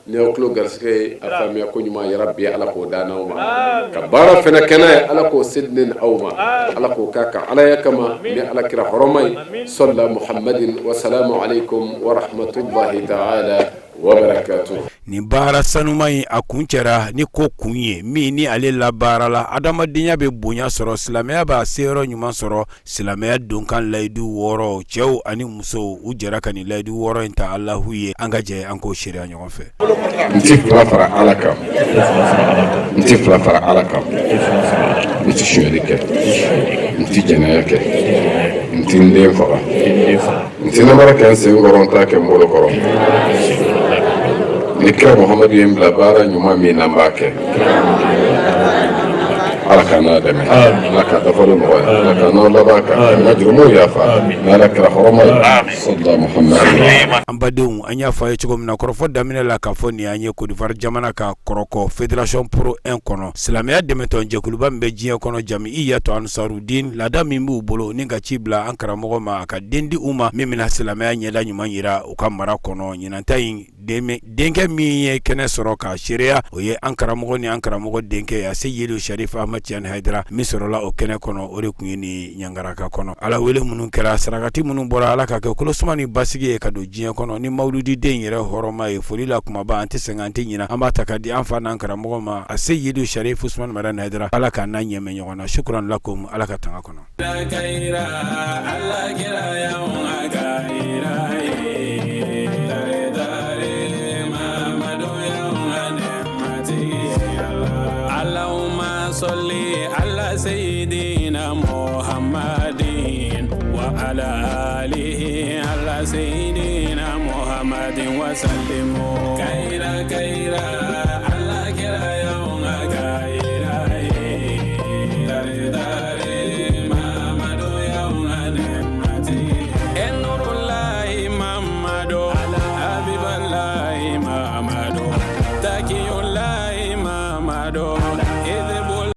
S11: ni aw tulo garisɛgɛ ye a faamuya ko ɲuman, yarabi Ala k'o d'an n'aw ma, ka baara fɛnɛ kɛ n'a ye, Ala k'o se di ne ni aw ma, Ala k'o k'a kan Alaya kama ni Ala kira hɔrɔma ye, sɔla Muhammadin wa salamu aleykum wa rahmatulahi taala wa barakatuh.
S2: Nin baara sanuma in a kuncɛra ni ko kun ye min ni ale labaarala, adamadenya bɛ bonya sɔrɔ, silamɛya b'a seyɔrɔ ɲuman sɔrɔ. Silamɛya donkan layidu 6, cɛw ani musow, u jɛra ka nin layidu 6 in ta Alahu ye. An ka jɛ an k'o seereya ɲɔgɔn fɛ.
S11: N tɛ fila fara Ala kan, n tɛ fila fara Ala kan, n tɛ sonyali kɛ, n tɛ jɛnɛya kɛ, n tɛ n den faga, n tɛ namara kɛ n sen kɔrɔ, n t'a kɛ n bolo kɔrɔ. Ni kira Muhamadu ye n bila baara ɲuman min na, n b'a kɛ. Ala ka n'a dɛmɛ, Ala ka dafali nɔgɔya, Ala ka n'aw laban kan, ka n ka jurumuw yafa ni Ala kira hɔrɔma ye, sɔla Muhamadu.
S2: An badenw, an y'a fɔ a ye cogo min na kɔrɔfɔ daminɛ la, k'a fɔ nin y'an ye Côte d'Ivoire jamana ka Kɔrɔkɔ Fédération Pro 1 kɔnɔ, silamɛya dɛmɛtɔn jɛkuluba min bɛ diɲɛ kɔnɔ, Jamiyatu Ansarudin, laada min b'u bolo ni ka ci bila an karamɔgɔ ma, a ka den di u ma min bɛna silamɛya ɲɛda ɲuman yira u ka mara kɔnɔ. Ɲinanta in, denkɛ min ye kɛnɛ sɔrɔ k'a seereya, o ye an karamɔgɔ ni an karamɔgɔ denkɛ a Seyidu Sharif Ahmad Tijani Hayidara min sɔrɔla o kɛnɛ kɔnɔ, o de tun ye nin ɲangaraka kɔnɔ. Ala wele minnu kɛra, sarakati minnu bɔra, Ala ka kɛ kolosuma ni basigi ye ka don diɲɛ kɔnɔ ni mawuludiden yɛrɛ hɔrɔma ye. Foli la kumaba, an tɛ sɛgɛn, an tɛ ɲina, an b'a ta ka di an fa n'an karamɔgɔ ma, a Seyidu Sharif Usman Madani Hayidara. Ala k'an n'a ɲɛmɛ ɲɔgɔn na. Shukran lakum. Ala ka tanga kɔnɔ.
S1: Sɔli ala seyidina Muhamadin wa ala alihi ala seyidina Muhamadin wa salimu kayira kayira.